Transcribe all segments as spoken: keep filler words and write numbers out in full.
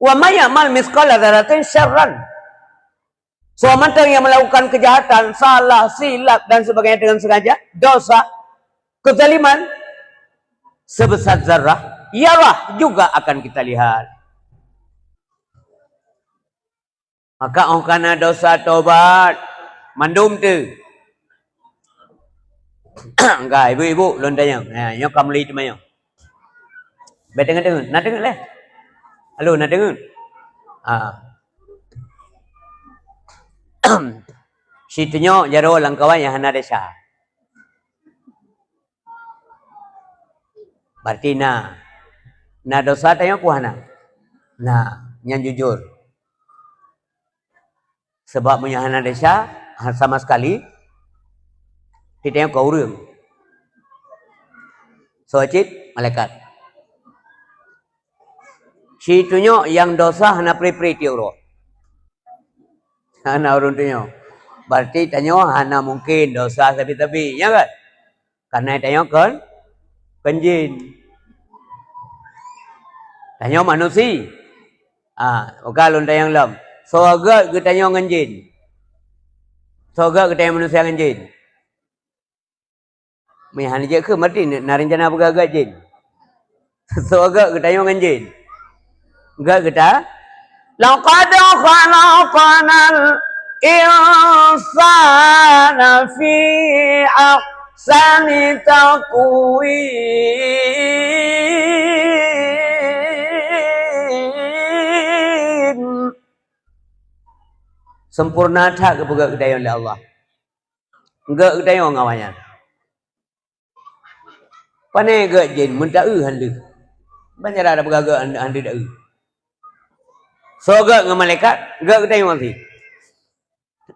Wa may ya'mal mitsqala dzarratin syarran. Semua mantong yang melakukan kejahatan, salah, silap dan sebagainya dengan sengaja, dosa, kezaliman sebesar zarrah, yarah, juga akan kita lihat. Maka óh ka na dosa tobat, mandum tu. Enggak, ibu-ibu lôn tanyong. Ha, nyoe ka meuli teuma nyoe. Bèk teungeut-teungeut, na teungeut lé. Halo, na teungeut. Ha. Situnyok jaroe lam kawan nyang hana desya. Berarti na. Na dosa tanyoe peue hana? Na, nyan jujur. Sabab meunyoe hana desya, ha, sama sekali, tanyoe kon ureueng. Soe cit? Malaikat. Situnyok nyang dosa hana pri-pri tiep uroe. Hana ureueng tunyok. Berarti tanyoe hana mungken dosa sabe-sabe, nya kan? Karena tanyoe kon, kon jin. Tanyoe manusia. Ah, bukan lôn tanyong lom. Soe göt geutanyoe ngon jin? Soe göt geutanyoe manusia ngon jin? Meuhan jeuet keu mati na rencana peugah göt jin. Soe göt geutanyoe ngon jin? Göt geuta? Laqad khalaqnal insana fi ahsani taqwim. Sempurna that geupeugah geutanyoe lé Allah. Göt geutanyoe ngon awaknyan. Pane göt jin meutaeu han deuh. Ban cara tapeugah göt han deuh taeu. Soe göt ngon malaikat, göt geutanyoe manusia.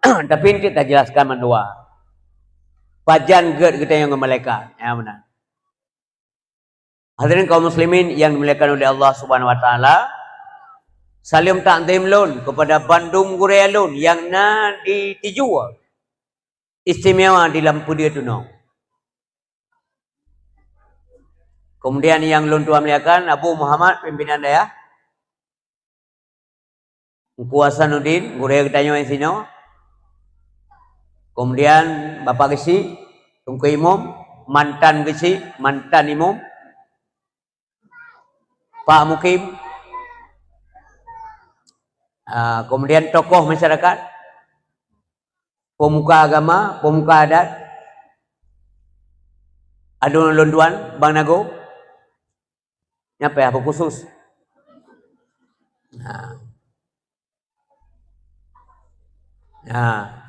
Tapi eunteuk tajeulaskan mandua. Pajan göt geutanyoe ngon malaikat? Nyang meunan. Hadirin kaum muslimin yang dimuliakan oleh Allah Subhanahu wa taala, saleuem takzim lôn kepada bandum gurée lôn nyang na di Tijua, istimewa di Lam Peudeuh Tunong. Kemudian yang lôn tuan muliakan Abu Muhammad pimpinan dayah, Teungku Hasanuddin, gurée geutanyoe sinoe. Kemudian Bapak Geuchik, Teungku Imum, mantan Geuchik, mantan Imum, Pak Mukim, ah, kemudian tokoh masyarakat, pemuka agama, pemuka adat, aduen lôn tuan, Bang Nago, nyan payah beukhusus. Nah. Nah.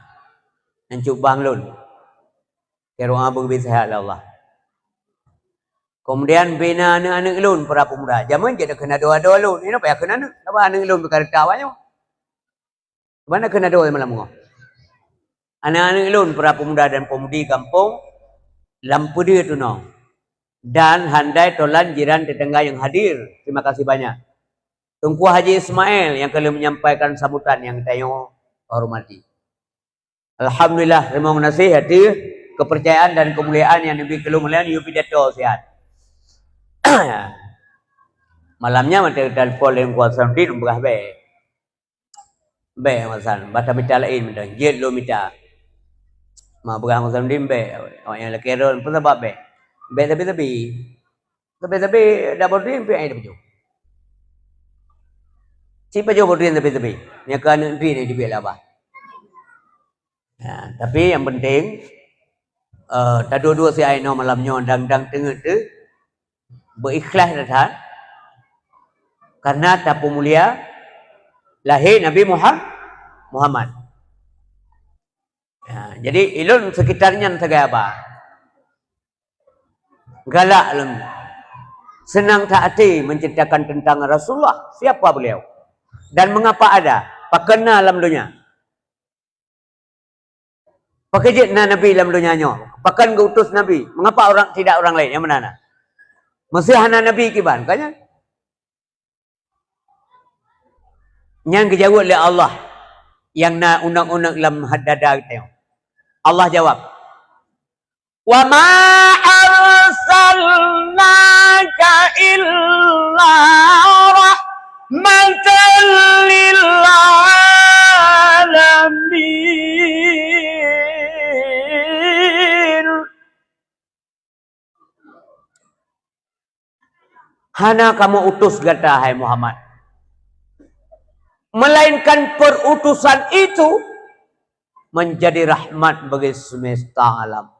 Nyan cut bang lôn. Keu doa beugeubi seuhat lé Allah. Kemudian bina aneuk-aneuk lôn para pemuda. Jameun jeuet keuneuk adoe-adoe lôn. Inoe payah keuneuk aneuk. Sabab aneuk lôn beukareuta awak nyoe. Bana keuneuk adoe malam nyoe. Aneuk-aneuk lôn para pemuda dan pemudi gampông Lam Peudeuh Tunong. Dan handai tolan jiran tetangga yang hadir. Terima kasih banyak. Teungku Haji Ismail nyang ka lheueh menyampaikan sambutan nyang tanyoe hormati. Alhamdulillah, teurimong geunaséh ateueh keupeurcayaan dan keumuliaan nyang neubri keu lôn, lôn yue pidato siat. Malam nyan watèe telepon lé Teungku Hasanuddin, peugah bèk. Bèk, Hasan, bah tamita laén mantong, jeuet lôn mita. Ma peugah Hasanuddin bèk, awak nyang lakèe rhot, peue sabab bèk? Bèk sabe-sabe. Sabe-sabe dak bôh dri pih ai tapajoh. Cit pajoh bôh dri sabe-sabe. Nyang keu aneuk dri ni jibiet lé abah. Ya, tapi yang penting, eh, taduek-duek siat inoe malam nyoe dan, dan teungeut teuh beuikhlaih that-that karena tapeumulia lahé Nabi Muha-, Muhammad. Ya, jadi ilôn sekitar nyan sagai abah. Galak lôn. Senang that até menceritakan tentang Rasulullah, siapa beliau dan mengapa ada, pakon na lam donya. Pakon jeuet na Nabi lam donya nyoe? Pakon geuutus Nabi? Mengapa orang, tidak orang lain? Nyang meunan na? Meusé hana Nabi kiban, kan nyan? Nyan geujaweueb lé Allah nyang na unek-unek lam dada geutanyoe. Allah jawab, "Wa ma arsalnaka illa rahmatan Rahmatan lil alamin. Hana kamoe utus gata, hai Muhammad, melainkan perutusan itu menjadi rahmat bagi semesta alam.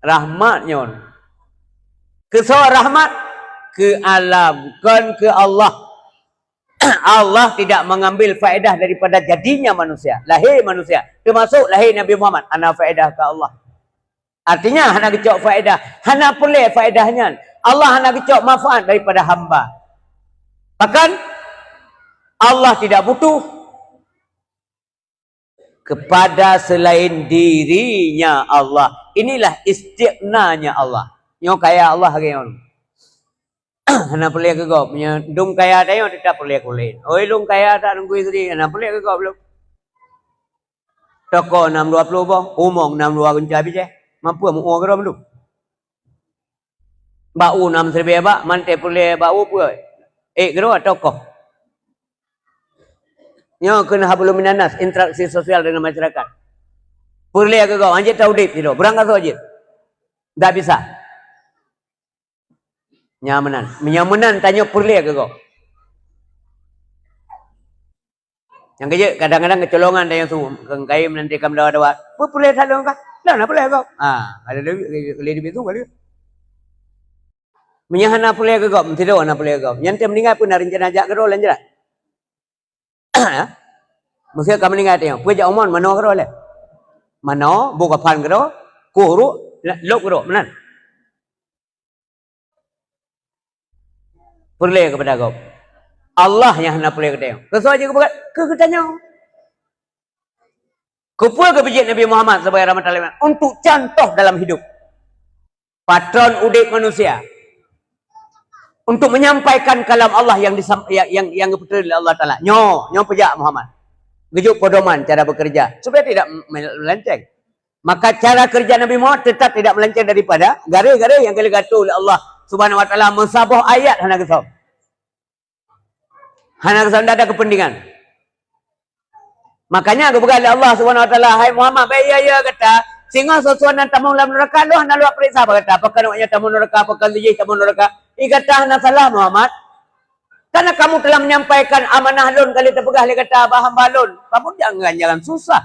Rahmat nyoe. Keu soe rahmat? Keu alam, kon keu Allah. Allah tidak mengambil faedah daripada jadinya manusia, lahé manusia, termasuk lahé Nabi Muhammad, hana faedah keu Allah. Artinya, hana geucok faedah, hana peureulée faedah nyan. Allah hana geucok manfaat daripada hamba. Bahkan, Allah tidak butuh kepada selain dirinya Allah. Inilah istiqnanya Allah. Nyoe kaya Allah lagée nyoe. Hana peureulée keu gob. Meunyoe dum kaya tanyoe, teutap peureulée keu ulôn. Oi, lôn kaya that, Teungku Yusri, hana peureulée keu gob lom. Toko nam dua ploh boh, umong nam dua gunca bijéh. Mampu meu'ue keudroe mandum. Bak u nam siribée bak, mantée peureulée bak u peue? Ék keudroe toko. Nyoe keuh hablum minannas, interaksi sosial dengan masyarakat. Peureulée keu gob, hanjeuet taudeb sidroe, beurangkasoe jeuet. Ndak bisa. Nyan meunan. Meunyoe meunan tanyoe peureulée keu gob. Nyang keujeuet, kadang-kadang keucolongan tanyoe su, keu kayém nanti ka meudawa-dawa. Peue peureulée that lôn kah? Lah, na peureulée gob. Ha, ada lé, lé, lé dibiet su kali. Meunyoe hana peureulée keu gob, meusidroe hana peureulée keu gob. Nyan teuh meuninggai peue na reuncana jak keudroe lôn jrat? Meusé ka meuninggai tanyoe, peue jak umon manoe keudroe lé? Manoe, bu kafan keudroe, kueh ruek, lôb keudroe, meunan. Peureulée keupada gob. Allah nyang hana peureulée keu tanyoe. Keu soe jeuet geupeugah? Keu geutanyoe. Keupeue geupeujiet Nabi Muhammad sebagai rahmatan lil alamin? Untuk contoh dalam hidup. Patron udeb manusia. Untuk menyampaikan kalam Allah yang disam-, yang, yang, yang geupeutreun lé Allah Taala. Nyoe, nyoe peujak Muhammad. Geujok pedoman cara bekerja. Supaya tidak me-, melenceng. Maka cara kerja Nabi Muhammad tetap tidak melenceng daripada garéh-garéh nyang ka lheueh geuatoe lé Allah Subhanahu wa Taala, meusaboh ayat hana geusöm. Hana geusöm, ndak ada kepentingan. Makanya geupeugah lé Allah Subhanahu wa Taala, "Hai Muhammad, bèk iya-iya gata, singoh soe-soe nyang tamong lam neuraka, lôn hana lôn peuriksa bak gata, pakon awaknyan tamong neuraka, pakon si jih tamong neuraka. Di gata hana salah, Muhammad. Karena kamu telah menyampaikan amanah lôn ka lheueh teupeugah lé gata bak hamba lôn. Kamu jangan jalan susah."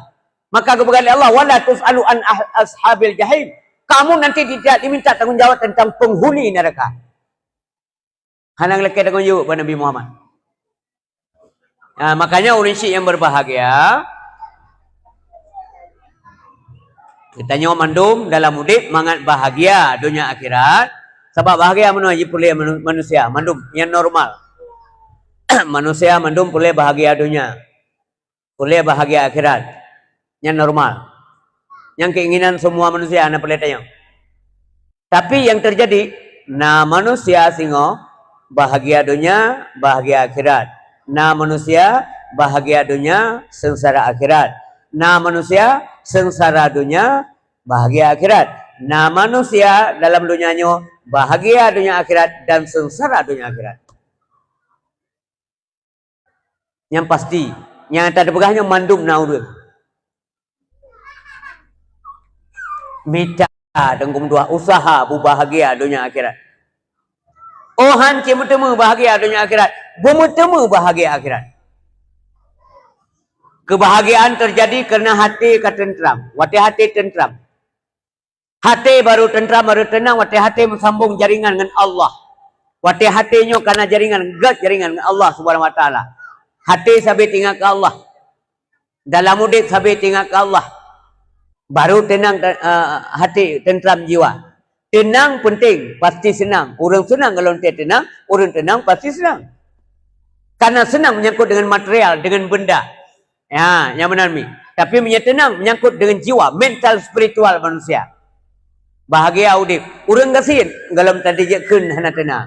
Maka geupeugah lé Allah, "Wala tus'alu an ah-, ashabil jahim." Kamu nanti tidak diminta tanggung jawab tentang penghuni neraka. Hana geulakèe tanggung jaweueb bak Nabi Muhammad. Nah, makanya ureueng syiek nyang berbahagia, geutanyoe mandum dalam udeb mangat bahagia donya akhirat. Sabab bahagia meunoe jipeureulèe manu-, manusia mandum nyang normal. Manusia mandum peureulèe bahagia donya. Peureulèe bahagia akhirat. Nyan normal. Nyan keinginan semua manusia, hana peureulèe tanyoe. Tapi yang terjadi, na manusia singoh bahagia donya, bahagia akhirat. Na manusia bahagia donya, sengsara akhirat. Na manusia sengsara donya, bahagia akhirat. Na manusia dalam donya nyoe bahagia donya akhirat dan sengsara donya akhirat. Nyang pasti, nyang ka teupeugah nyoe mandum na ureueng. Mita teungku meutuah usaha beubahagia donya akhirat. Oh han cit meuteumé bahagia donya akhirat, beumeuteumé bahagia akhirat. Kebahagiaan terjadi karena hati ka teuntram. Watèe hati teuntram, hati baru teuntram, baru teunang watèe hati meusambong jaringan ngon Allah. Watèe hati nyoe kana jaringan, gèt jaringan ngon Allah Subhanahu wa Taala. Hati sabe teuingat keu Allah. Dalam udeb sabe teuingat keu Allah. Baru teunang, eh, hati, teuntram jiwa. Teunang penting, pasti seunang. Ureueng seunang gohlom teunang, ureueng teunang pasti seunang. Karena seunang menyangkut dengan material, dengan benda. Ya, nyang meunan mi. Tapi meunyoe teunang menyangkut dengan jiwa, mental spiritual manusia. Bahagia udeb. Ureueng gasien gohlom tadi jeuet kheun hana teunang.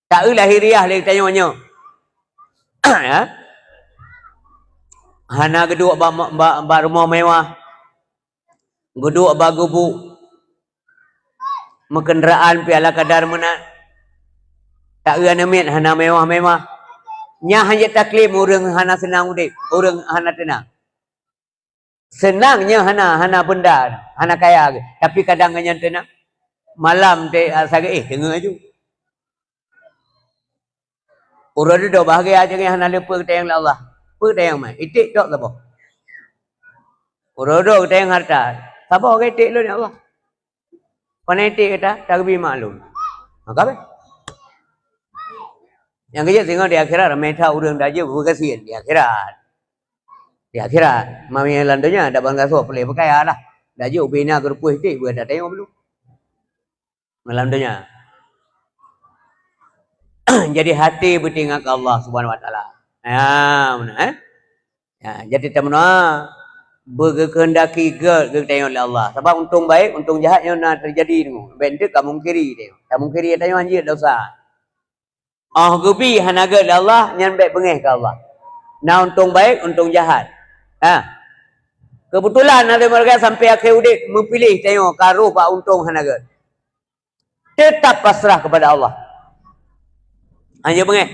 Taeu lahiriah lé tanyoe nyoe. Ya. Hana geuduek bak, bak, bak rumoh mewah. Geuduek bak gubuk. Meukeunderaan pih ala kadar meunan. Taeu aneuk miet hana mewah-mewah. Nyan hana taklém ureuëng hana seunang udeb, ureuëng hana teunang. Seunang nyan hana, hana beunda, hana kaya, tapi kadang nyan teunang. Malam teuh, ah, sagai, eh, teungeut aju. Uroe dudoe bahagia aja hana le peue geutanyong lé Allah. Peue geutanyong mai? Iték tok saboh. Uroe dudoe geutanyong harta. Saboh ka iték lôn, ya Allah. Pane iték gata, tageubi mak lôn. Maka beh. Nyang keujeuet singoh di akhirat, ramé that ureuëng dak jeuet beugasien di akhirat. Di akhirat, mami lam donya dak ban gasoe peulée beukaya lah. Dak jeuet ubé na geurupoh iték beugatanyong belom. Malam donya. Jadi hati beutingat keu Allah Subhanahu Wa Taala. Ya, beuna, eh? Ya, jadi tameudoa beugeukeundaki gét geutanyoe lé Allah. Sabab untông baik, untông jahat nyoe na teujadi deungoe. Bék enteuk ka mungkiri tanyoe. Ka mungkiri tanyoe hanjeuet dosa. Oh geubi hana gét lé Allah, nyan bék beungéh keu Allah. Na untông baik, untông jahat. Ha. Keubeutulan ada meureuka sampai akhé udeb meupiléh tanyoe ka roh bak untông hana gét. Tetap pasrah kepada Allah. Hana beungéh.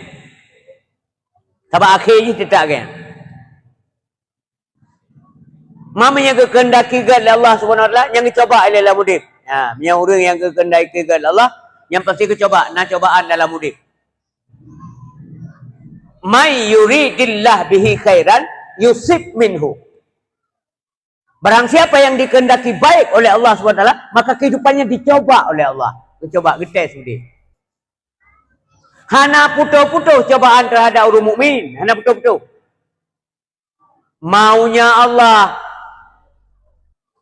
Sabab akhé jih teutap gét. Mami nyang geukeundaki gét lé Allah Subhanahu Wa Taala nyang geucoba ilée lam udeb. Ha, meunyoe ureuëng nyang geukeundaki gét lé Allah, nyang pasti geucoba, na cobaan dalam udeb. May yuridillah bihi khairan yusib minhu. Barang siapa yang dikehendaki baik oleh Allah Subhanahu Wa Taala, maka kehidupannya dicoba oleh Allah. Dicoba, geutes udeb. Hana putôh-putôh cobaan terhadap ureuëng mukmin, hana putôh-putôh. Maunya Allah.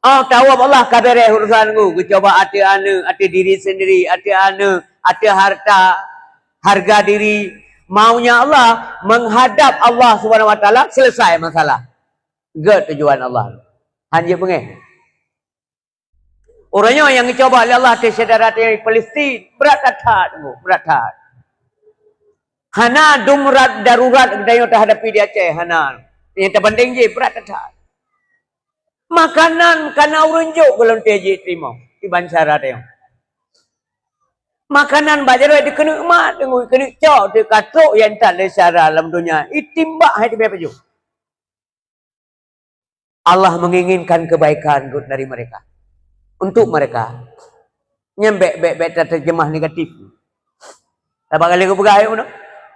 Oh, tahu Allah ka beres urusan ku, geucoba ateueh aneuk, ateueh diri sendiri, ateueh aneuk, ateueh harta, harga diri. Maunya Allah, menghadap Allah Subhanahu Wa Taala, selesai masalah. Gét tujuan Allah. Hanjeuet beungéh. Uroe nyoe nyang geucoba lé Allah ateueh syedara di Palestin, brat that-that, brat that. Hana dum rat darurat geutanyoe tahadapi di Aceh, hana. Nyang teubandeng jih brat that-that. Makanan kana ureuëng jok golom teuh jiteurimong di bansa tanyoe. Makanan bak jaroe dikeuneuk mat, dikeuneuk cok, dikeuneuk trok nyang that lé syedara lam donya, itimbak hai teubiet pajoh. Allah menginginkan kebaikan dari mereka. Untuk mereka. Nyan bék, bék, bék tateurjemah negatif. Sabab ka lheueh geupeugah ayat nyoe,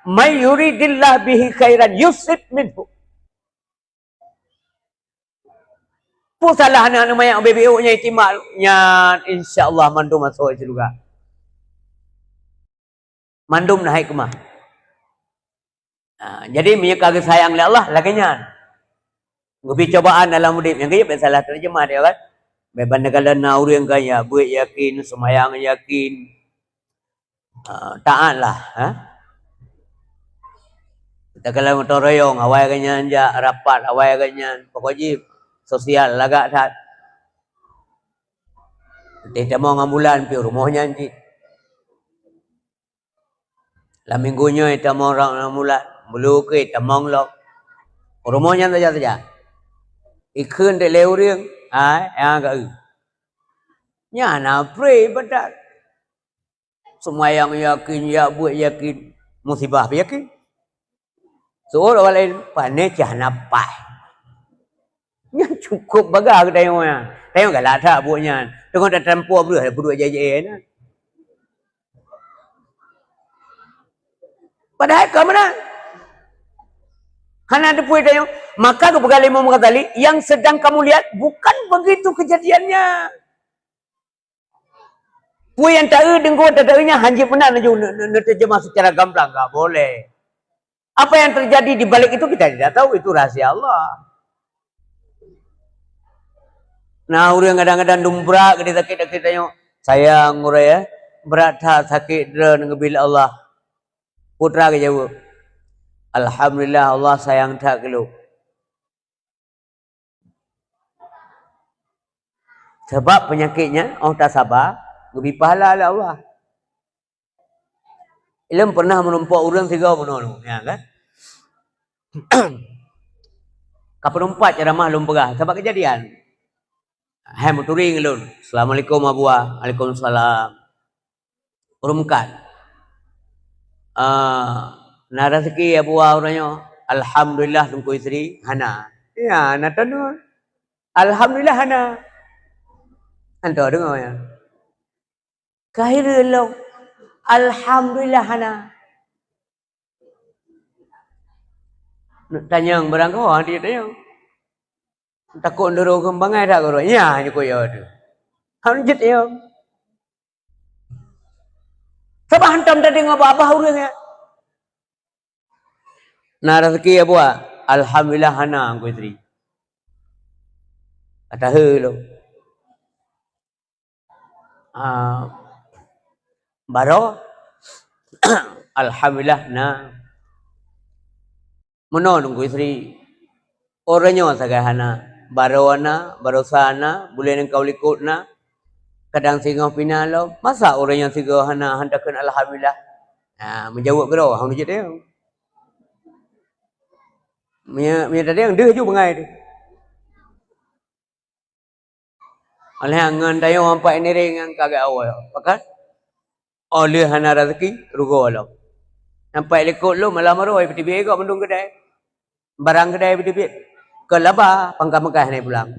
"May yuridillah bihi khairan yusib minhu." Peue salah aneuk-aneuk manyak B B O nyang itimbak nyan, insya Allah mandum masuk syeuruga. Mandum na hai keumah. Ha, jadi meunyoe ka geusayang lé Allah, lagée nyan. Geubi cobaan dalam udeb, nyang keu bék salah teurjemah dia kan. Bék bandegala na ureuëng kan ya, buet yakin, seumayang yakin. Ha, taatlah, ha. Takalon gotong royong, awai geuh nyan jak rapat, awai geuh nyan. Pokok jih sosial lagak that. Teuh tamong ngon bulan piôh rumoh nyan cit. Lam minggu nyoe tamong rang lam bulan, meulukée tamong lom. Rumoh nyan saja-saja. Ikheun dek lé ureuëng, ai, nyang ka eu. Nyan na pre ibadat. Seumayang yakin, jak buet yakin, musibah pih yakin. Seuôt awak laén, pane cah na paih. Nyan cukup bagah geutanyoe nyan. Tanyoe galak that buet nyan. Teungoh tatampo breueh peuduek jai-jai nyan. Padahai ka meunan. Hana teupeu tanyoe. Maka geupeugah lé Imam Ghazali, yang sedang kamu lihat bukan begitu kejadiannya. Peue nyang taeu deungon taeu nyan hanjeuet meunan laju ne-, ne-, neuteurjeumah secara gamblang, enggak boleh. Apa yang terjadi di balik itu kita tidak tahu, itu rahasia Allah. Nah, ureuëng kadang-kadang dum brat geutanyoe sakét-sakét tanyoe, sayang ureuëng ya, brat that sakét droe neugeubri lé Allah. Putra geujaweueb, "Alhamdulillah, Allah sayang that keu lôn." Sabab peunyakét nyan, óh tasaba, geubi pahala lé Allah. Ilôn pernah meurumpok ureuëng sigoe bunoe, ya kan? Ka peurumpat ceramah lôn peugah, sabab kejadian. Hai meuturing lôn, "Assalamualaikum, Abuwa." "Waalaikumsalam." Ureuëng meukat. Ah, Na rezeki ya buah ureuëng nyoe. Alhamdulillah, Teungku Yusri, hana. Ya, na tanyoe. Alhamdulillah, hana. Anto deungoe ya. Kahiri lom. Alhamdulillah, hana. Tanyong barang kau, dia tanyong. Takut nduru kembangai tak guru? Ya, nyukup ya tu. Hana jeuet ya. Sabab hantom tadi ngabah-abah ureuëng ya. Na rezeki ya buah. Alhamdulillah, hana Teungku Yusri. Kata he lo. Ah, baroe, alhamdulillah, na. Meunoe Teungku Yusri, ureuëng nyoe sagai hana, baroe na, baroesa na, buleuen nyang ka likot na, kadang singoh pih na lom. Masa ureuëng nyoe sigoe hana, han takheun alhamdulillah? Ha, meujaweueb keudroe, hana jeuet tayong. Meunyoe, meunyoe tayong, deuh ju beungai teuh. Oleh ngon tayong ampat ngiring ngon kagak awai. Pakat? Oleh hana rezeki, rugoe lom. Sampai likot lom malam baroe, ai peuteubiet gop mandum keudai. Barang keudai peuteubiet. Keu laba, pangka Mekah nai pulang.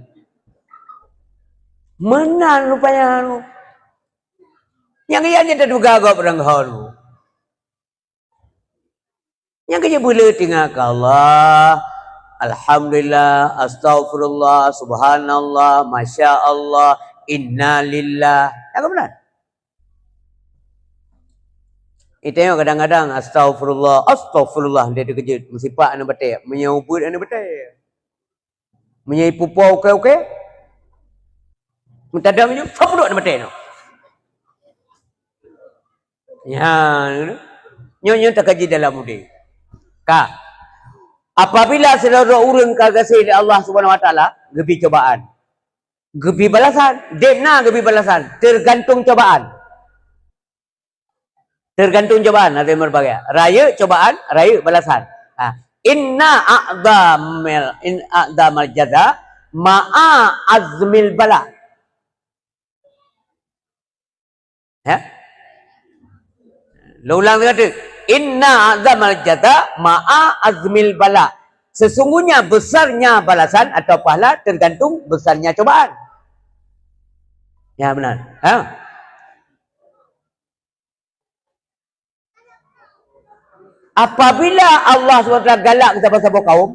Meunan rupanya anu. Nyang iya nyan teuduga gop ureuëng ho tu. Nyang keu jeuet beuleueh teuingat keu Allah. Alhamdulillah, astaghfirullah, subhanallah, masya Allah, innalillah. Nyang keu meunan. Itanyong kadang-kadang, astaghfirullah, astaghfirullah, dia teukeujot. Meusipak aneuk batée, meunyoe ubeuet aneuk batée. Meunyoe ipupo ukai-ukai, meutadam nyoe, sapeudok di batée nyoe. Nyan, nyoe, nyoe takaji dalam udeb. Ka. Apabila sidroe ureuëng ka gaséh lé Allah Subhanahu Wa Taala, geubri cobaan. Geubri balasan. Deb na geubri balasan. Tergantung cobaan. Tergantung cobaan, ada yang berbagai. Rayeuk cobaan, rayeuk balasan. Ha. Inna a'zamal, in a'zamal jaza ma'a azmil bala. Ya? Lôn ulang sekali. Inna a'zamal jaza ma'a azmil bala. Sesungguhnya besarnya balasan atau pahala tergantung besarnya cobaan. Ya, benar. Ha? Apabila Allah Subhanahu Wa Taala galak keu saboh-saboh kaum,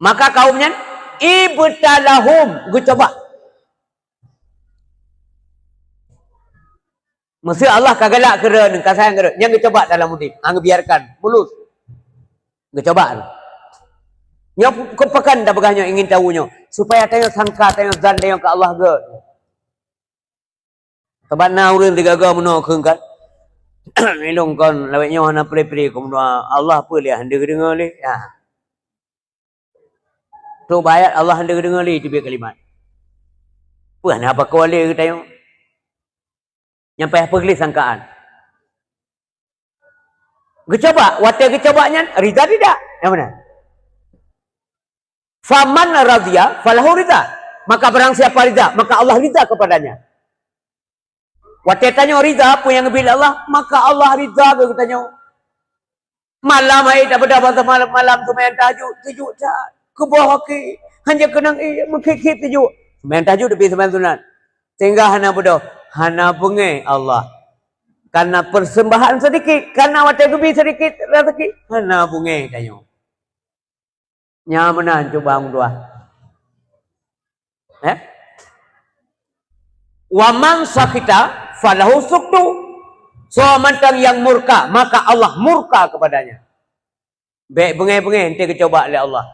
maka kaum nyan ibtalahum, geucoba. Maksud Allah ka galak keu droe, ka sayang keu droe, nyan geucoba dalam udeb, han geubiarkan mulus. Geucoba. Nyoe keupeue kan tapeugah nyoe ingin tahu nyoe, supaya tanyoe sangka, tanyoe zan tanyoe keu Allah geuh. Sabab na ureuëng sigaga meunoe kheun kan. Ilong kon lawét nyoe hana pre-pre keu meudoa. Allah peue lé han deuh deungoe lé. Ha. Trok bak ayat Allah han deuh deungoe lé teubiet kalimat. Peue hana pakoe lé geutanyoe. Nyang payah peugléh sangkaan. Geucoba, watée geucoba nyan rida tidak? Nyang mana? Faman radhiya falahu ridha. Maka barang siapa ridha, maka Allah ridha kepadanya. Watée tanyoe ridha peue nyang geubri lé Allah, maka Allah ridha keu geutanyoe. Malam hai tabeudôh bak malam, malam seumayang tahajud, sejuk that. Keuboh akhé, hana keunong ié, meukhit-khit sejuk. Seumayang tahajud tapi seumayang sunat. Sehingga hana beudôh, hana beungéh Allah. Karena persembahan sedikit, karena watée geubri sedikit rezeki, hana beungéh tanyoe. Nyan meunan cuba meudoa. Eh? Wa man sakhita falahu sukhtu. Soe mantong nyang murka, maka Allah murka kepadanya. Bék beungéh-beungéh ente geucoba lé Allah.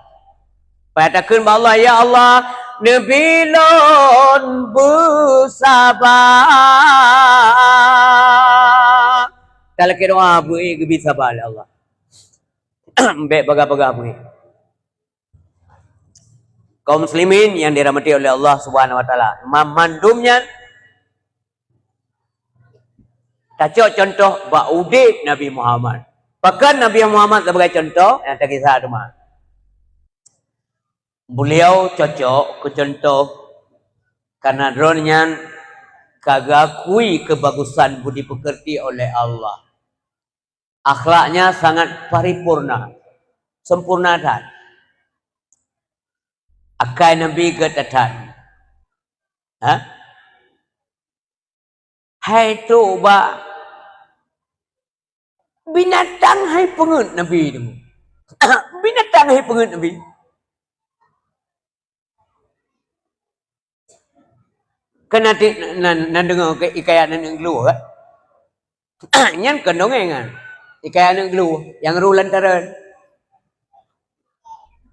Payah takheun bak Allah, "Ya Allah, neubi lôn beusaba." Talakée doa beu geubri saba lé Allah. Bék bagah-bagah beungéh. Kaum muslimin yang dirahmati oleh Allah Subhanahu wa Taala, mandum nyan tacok contoh bak udeb Nabi Muhammad. Pakon Nabi Muhammad sebagai contoh nyang takisah teuma. Beliau cocok keu contoh karena droe nyan ka geuakui keubagusan budi peukeurti oleh Allah. Akhlaknya sangat paripurna, sempurna that. Akai Nabi geutathan. Ha? Hai trok bak binatang hai peungeuet Nabi tu. Binatang hai peungeuet Nabi. Kan na, na, na deungoe ke hikayat aneuk geuh, kan? Nyan kon dongeng kan. Hikayat aneuk geuh nyang ru lantaran.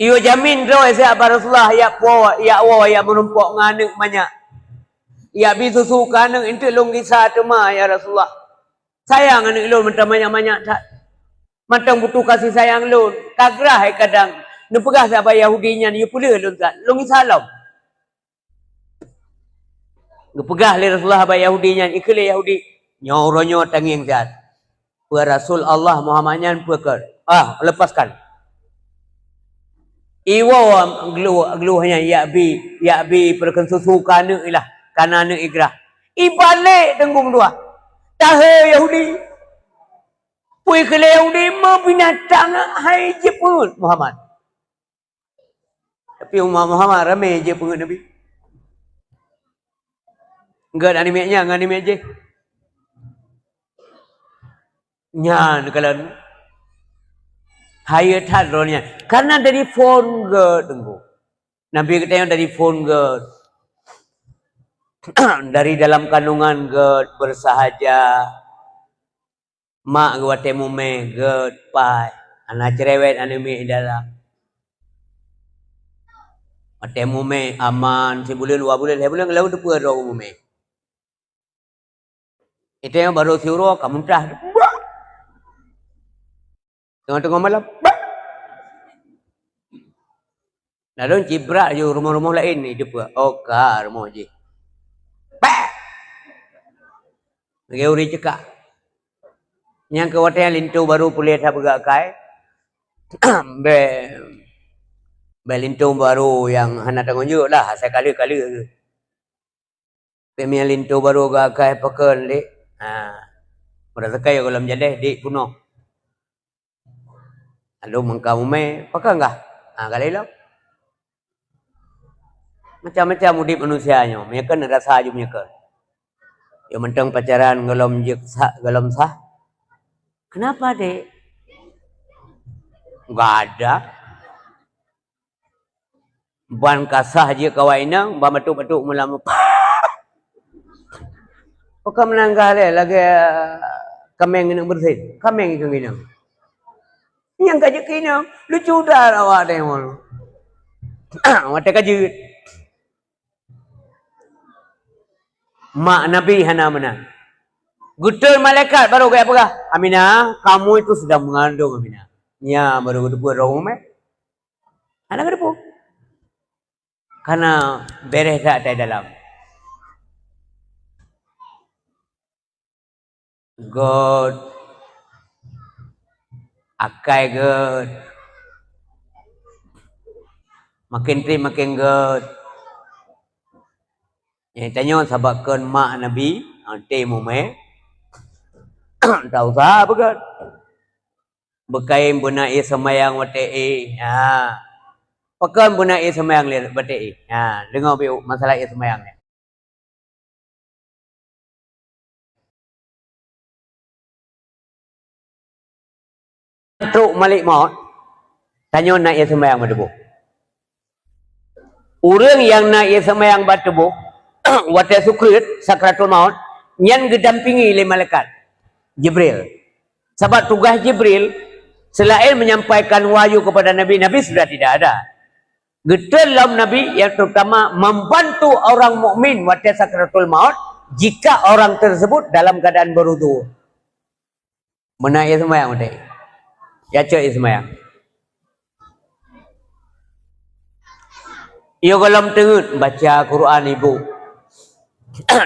Iyo jamin droe siat bak Rasulullah, ya po, ya woe, ya meurumpok ngon aneuk manyak. Ya bi susu keu aneuk, enteuk lôn gisa teuma, ya Rasulullah. Sayang aneuk lôn mantong manyak-manyak that. Mantong butuh kasih sayang lôn. Ka grah hai kadang. Neupeugah sahabat Yahudi nyan, "Yue peuleueh lôn that. Lôn gisa lom." Geupeugah lé Rasulullah bak Yahudi nyan, ikheun lé Yahudi, "Nyoe uroe nyoe tangieng that. Peue Rasul Allah Muhammad nyan peue keu? Ah, lepaskan." Iwoe gluh, gluh nyan, "Yak bi, yak bi, peureukeun susu keu aneuk ilah, kana aneuk igrah." Ibalek teunggong dua. Tahe Yahudi. Peue keu lé Yahudi, meubinatang hai jipeuet Muhammad. Tapi umat Muhammad ramé jipeuet Nabi. Gét aneuk miet nyan ngon aneuk miet jih. Nyan kalon. Hayeue that droe nyan. Karena dari phon gét teungku. Nabi geutanyoe dari phon gét. Dari dalam kandungan gét bersahaja. Mak geuh watée mumé gét pai, hana cerewet aneuk miet di dalam. Watée mumé aman, sibuleuen, dua buleuen, lhée buleuen, lhée buleuen teupeue droe mumé. Itée barô siuroe ka muntah. Teungoh-teungoh malam. Lalu cibrak ju rumoh-rumoh laén ni jumpa. Oh, ka rumoh jih. Bah! Lagée ureuëng cekak. Nyang keu watée linto barô puléh that beugak kai. Bèk, bèk linto barô nyang hana tanggong jaweueb lah, asai kaleue-kaleue. Peumian linto barô geuakai pakon lé. Ha. Meureusakai gohlom jadeh dik punoh. Lalu meungka mumé, pakon gah? Ha, galai lom. Macam-macam udép manusia nyoe, meunyoe kon rasa aju meunyoe kon. Yo mantong pacaran gohlom jeuet sah, gohlom sah. Kenapa, Dek? Enggak ada. Ban ka sah jeuet keu awak inong, ban batuk-batuk meulam. Pakon meunan gah lé lagée kaméng inong beureusin, kaméng ikeu inong. Nyang ka jeuet keu inong, lucu that awak démon. Watée ka jeuet. Mak Nabi hana meunan. Geutrön malaikat barô geupeugah, "Aminah, kamu itu sedang mengandung, Aminah." Nya barô geuteupeue droe mumé. Hana geuteupeue. Karena bereh that di dalam. Gét. Akai gét. Makin trép makin gét. Nyang tanyoe sabab kon mak Nabi, ha, té mumé. Tak usah beugét. Beukaén beuna ie seumayang watée éh. Ha. Pakon beuna ie seumayang lé watée éh. Ha, deungoe piôh masalah ie seumayang nyan. Trok malek mot, tanyoe na ie seumayang bak tuboh. Ureuëng nyang na ie seumayang bak tuboh, watée sukriet, sakratul maut, nyan geudampingi lé malaikat Jibril. Sabab tugaih Jibril, selain menyampaikan wahyu kepada Nabi, Nabi sudah tidak ada. Geutrön lom Nabi, yang terutama membantu orang mukmin watée sakratul maut, jika orang tersebut dalam keadaan berwudu. Meunan ie seumayang udeb. Ya cok ie seumayang. Yo gohlom teungeut baca Quran ibu.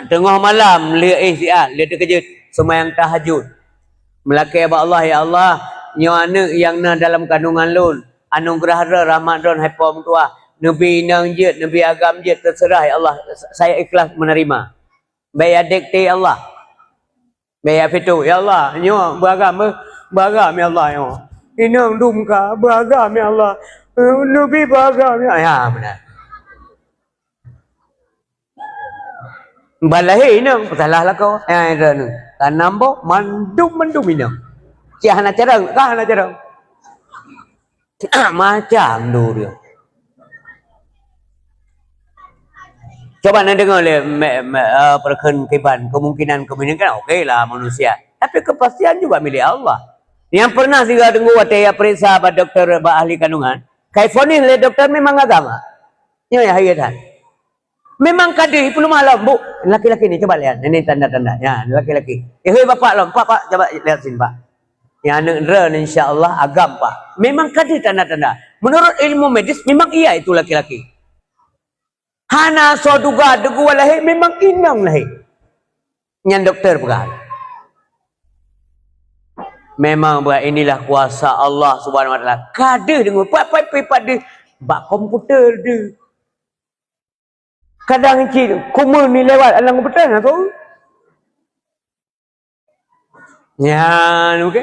Teungoh malam lheueh siat, lheueh teukeujot seumayang tahajud. Meulakée bak Allah, "Ya Allah, nyoe aneuëk nyang na dalam kandungan lôn, anugeurah droe rahmat droe hai Po meutuah, neubi inong jeuet, neubi agam jeuet, teuseurah ya Allah, saya ikhlas menerima." Bèk ya dikte Allah. Bèk ya fitôh, "Ya Allah, nyoe beuagam, eh, beuagam ya Allah nyoe. Inong dum ka beuagam ya Allah. Eh, neubi beuagam ya." Ya, meunan. Ban lahé inong, peusalah lakoe. Ya, itu nu. Tanam boh, mandum-mandum inong. Cit hana carông, ka hana carông. Macam tu dia. Coba na deungoe lé me-, me-, eh, peureukeun kiban, kemungkinan, kemungkinan kan oke lah manusia. Tapi kepastian juga milik Allah. Nyang pernah sigoe teungku watèe ya peuriksa bak dokto, bak ahli kandungan, ka ifonis lé dokto memang agam. Nyoe ya, hai that. Memang ka deuh, ipeuleumah lom, "Bu, laki-laki ni, coba lihat, ini tanda-tanda. Ya, laki-laki. Eh, hei, bapak lom, pak, pak, coba lihat sini, pak. Ya, aneuk droe ni, insya Allah, agam, pak." Memang ka deuh tanda-tanda. Menurut ilmu medis, memang iya itu laki-laki. Hana soe duga, deungon lahé, memang inong lahé. Nyan dokto peugah. Memang bah inilah kuasa Allah Subhanahu Wa Taala. Ka deuh deungon, pat, pat, pat, pat deuh. Bak komputer deuh. Kadang cit kumeun ni lewat alang beutôi na tu. Nyan, oke.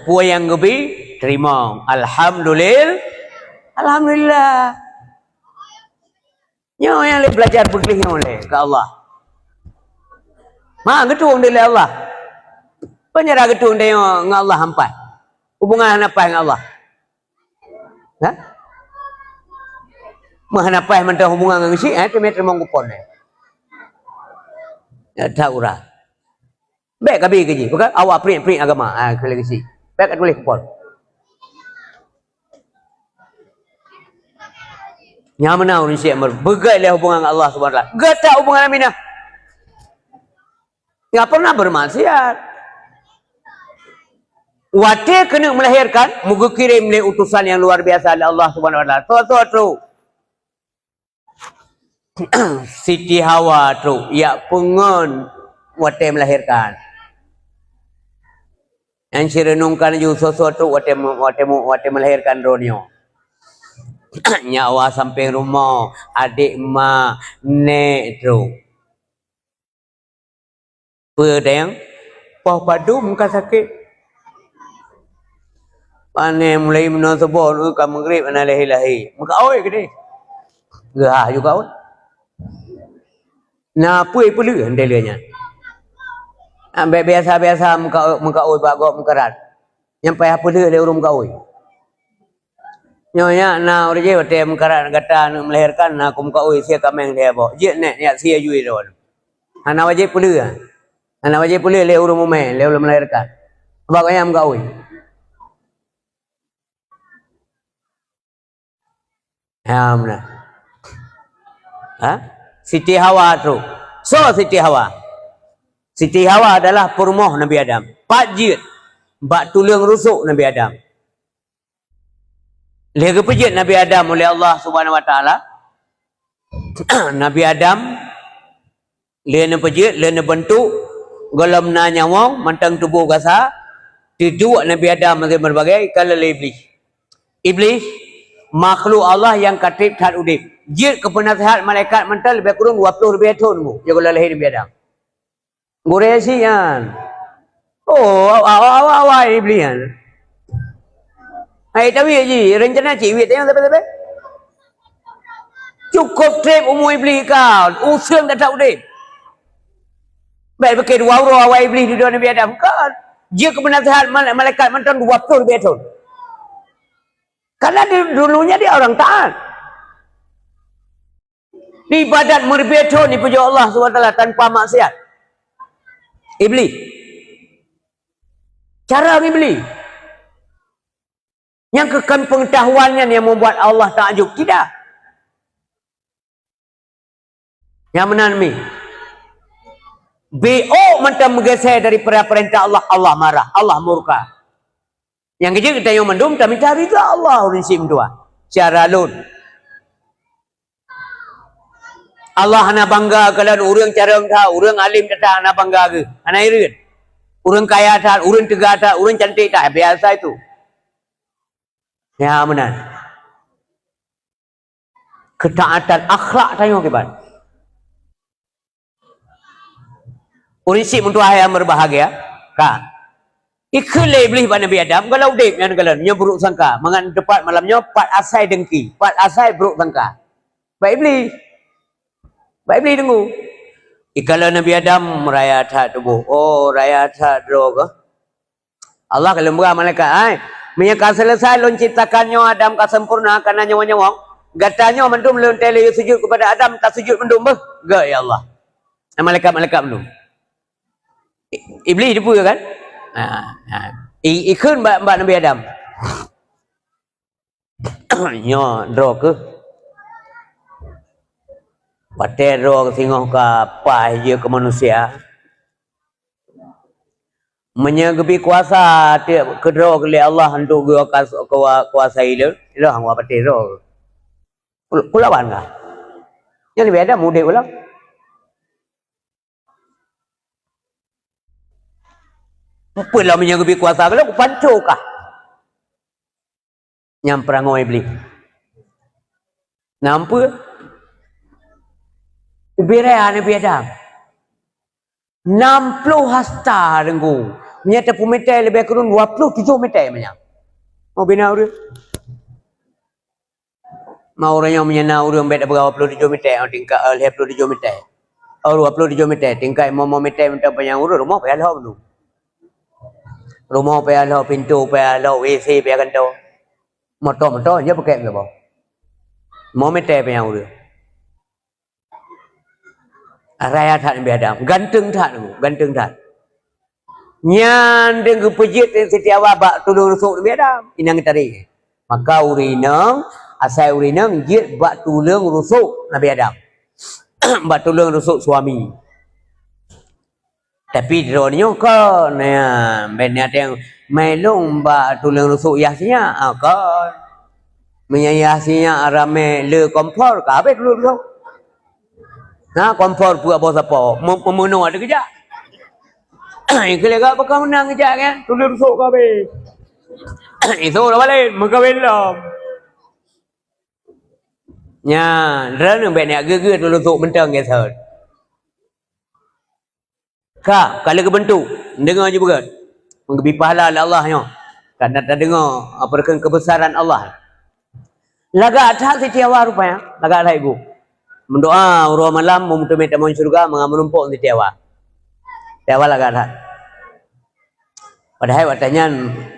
Peue nyang geubi, teurimong. Alhamdulil-, alhamdulillah. Nyoe nyang lé belajar beugléh nyoe lé keu Allah. Ma, geutueng lé Allah. Peue cara geutueng ngon Allah hampai. Hubungan hana paih ngon Allah. Ha? Meuhana paih mantong hubungan ngon geuchik, eh, teumé teurimong kupon, eh. Ya, that urat. Bèk kabi keu jih, bukan awak priek-priek agama, ah, keu lagèe geuchik. Bèk ka tuléh kupon. Nyang meunan ureueng syik meubeugèt lé hubungan ngon Allah Subhanahu wa Taala. Gata hubungan aminah. Nggak pernah bermaksiat. Watèe keuneuk melahirkan, meugeukirém lé utusan nyang luar biasa lé Allah Subhanahu wa Taala. Soe-soe trok. Siti Hawa trok, jak peungon watèe melahirkan. Nyang sireunungkan laju soe-soe trok watèe me-, watèe me-, watèe melahirkan droeneuh. Nyak Hawa sampéng rumoh, adék ma, nèk trok. Peue dayang? Poh padum ka sakét. Pané mulai meunoe suboh nyoe ka meugréb hana lahé-lahé. Meukaôi keudéh. Geuhah ju kaôi. Na peue peuleueh ndai lheueh nyan. Ambek biasa-biasa meuka-, meukaôi bak gob meukarat. Nyang payah peuleueh lé ureueng meukaôi. Nyoe nyak na ureueng jih watèe meukarat gata aneuk melahirkan na keu meukaôi sie kaméng lhèe boh. Jeuet nèk nyak sie jui droe. Hana wajéb peuleueh. Hana wajéb peuleueh lé ureueng mumè, lé ureueng melahirkan. Sabab gobnyan meukaôi. Ha, meunan. Ha? Siti Hawa tu. Soe Siti Hawa? Siti Hawa adalah peurumoh Nabi Adam. Pat jeuet bak tuleueng rusok Nabi Adam. Lheueh geupeujeuet Nabi Adam uleh Allah Subhanahu wa Taala, Nabi Adam lheueh neupeujeuet, lheueh neubeuntuk, gohlom na nyawöng, mantong tuboh gasa, teuduek Nabi Adam lagèe meubagèe, ka lheueh lé Iblih. Iblih, makhluk Allah nyang ka treb that udeb. Jeuet keu peunaseuhat malaikat mantong leubeh kureueng dua ploh leubeh thon bu, jeuet gohlom lahé Nabi Adam. Gurèe si nyan. Oh, awai, awai, awai, Iblih nyan. Hai, tawiet jih, rencana cit wiet nyang sabe-sabe. Cukôp treb umu Iblih ka, useuen that udeb. Bèk pike dua uroe awai Iblih dudoe Nabi Adam. Kan, jeuet keu peunaseuhat mal-, malaikat mantong dua ploh leubeh thon. Karena di-, dulunya dia orang taat. Ibadat meuribèe thon dipeujok Allah Subhanahu wa Taala tanpa maksiat. Iblih. Cara Iblih. Nyang keu kon peungetahuan nyan nyang membuat Allah takjub, tidak. Nyang meunan mi. B O mantong meugeusé daripada peurintah Allah, Allah marah, Allah murka. Nyang keujeuet geutanyoe mandum tamita ridha Allah, ureueng syiek meutuah. Cara lôn. Allah hana bangga keu lôn, ureueng carông that, ureueng além that hana bangga geuh, hana hireuen. Ureueng kaya that, ureueng teuga that, ureueng cantik that, biasa itu. Ya, meunan. Keutaatan akhlak tanyoe kiban. Ureuëng syiek meutuah nyang berbahagia, ka. Ikheun lé Iblih bak Nabi Adam, kalau udeb nyan, kalau nyoe buruk sangka, mangat teumpat malam nyoe pat asai dengki, pat asai buruk sangka. Bak Iblih. Bak Iblih teunggu. Ikalon Nabi Adam raya that tuboh. Oh, raya that droe keuh. Allah ka lheueh peugah malaikat, "Hai, meunyoe ka seuleusoe lôn ciptakan nyoe, Adam ka sempurna, ka na nyawöng-nyawöng, gata nyoe mandum lôn teuh lé sujut keupada Adam, tasujut mandum beuh, gét ya Allah." Hai malaikat-malaikat mandum. I-, Iblih dipeue kan? Ha, ha. I-, ikheun bak, bak Nabi Adam. Nyoe droe keuh. Watée droe singoh ka paih jeuet keu manusia. Meunyoe geubi kuasa tiep keudroe lé Allah untuk geukas-, kuwa-, kuasai lé, lôn hana watée droe. Kul-, kulawan kah? Nyan leubeh ada mudek ulang. Peue lom nyang geubi kuasa, kalau kupanco kah? Nyang peurangoe Iblih. Nampeue? Ubiraya Nabi Adam. Nam ploh hasta deunggong. Meunyoe tapeumeter leubeh kureueng dua ploh tujoh meter manyang. Mau bina ureuëng. Ma ureuëng nyang meunyoe na ureuëng bék dua ploh tujoh meter, oh, tingkat, eh, lhée ploh tujoh meter. Oh, dua ploh tujoh meter, tingkat lima meter mantong panyang ureuëng, rumoh payah lhok tu. Rumoh payah lhok, pintoe payah lhok, W C payah gantoe. Moto-moto je pakai ke boh. Lima meter panyang ureuëng. Raya that Nabi Adam, ganteng that, ganteng that. Nyan deuh geupeujeuet Siti Hawa bak tuleueng rusok Nabi Adam. Inong tadi. Maka ureuëng inong, asai ureuëng inong jeuet bak tuleueng rusok Nabi Adam. Bak tuleueng rusok suami. Tapi droeneuh kon, ya, ben ada yang mailong bak tuleueng rusok yah sinyak, ha, kon. Meunyoe yah sinyak ramé le kompor, ka habéh tuleueng rusok. Na kompor peuet boh sapo, me-, meumeunoe ada keujak. Ikeu lé gak bakal meunang keujak kan, tuleueng rusok ka habéh. Iso dah balik, meukawen lom. Nya, droeneuh bék neujak geu-geu tuleueng rusok mantong geusot. Ka, ka lheueh geubeuntuk, deungoe ju beugét. Meugeubri pahala lé Allah nyoe. Karena tadeungoe, apa, keubesaran Allah. Lagak that Siti Hawa rupanya, lagak that ibu. Meudoa uroe malam, meumeuteumé tamong syeuruga, mangat meurumpok Siti Hawa. Siti Hawa lagak that. Padahai watée nyan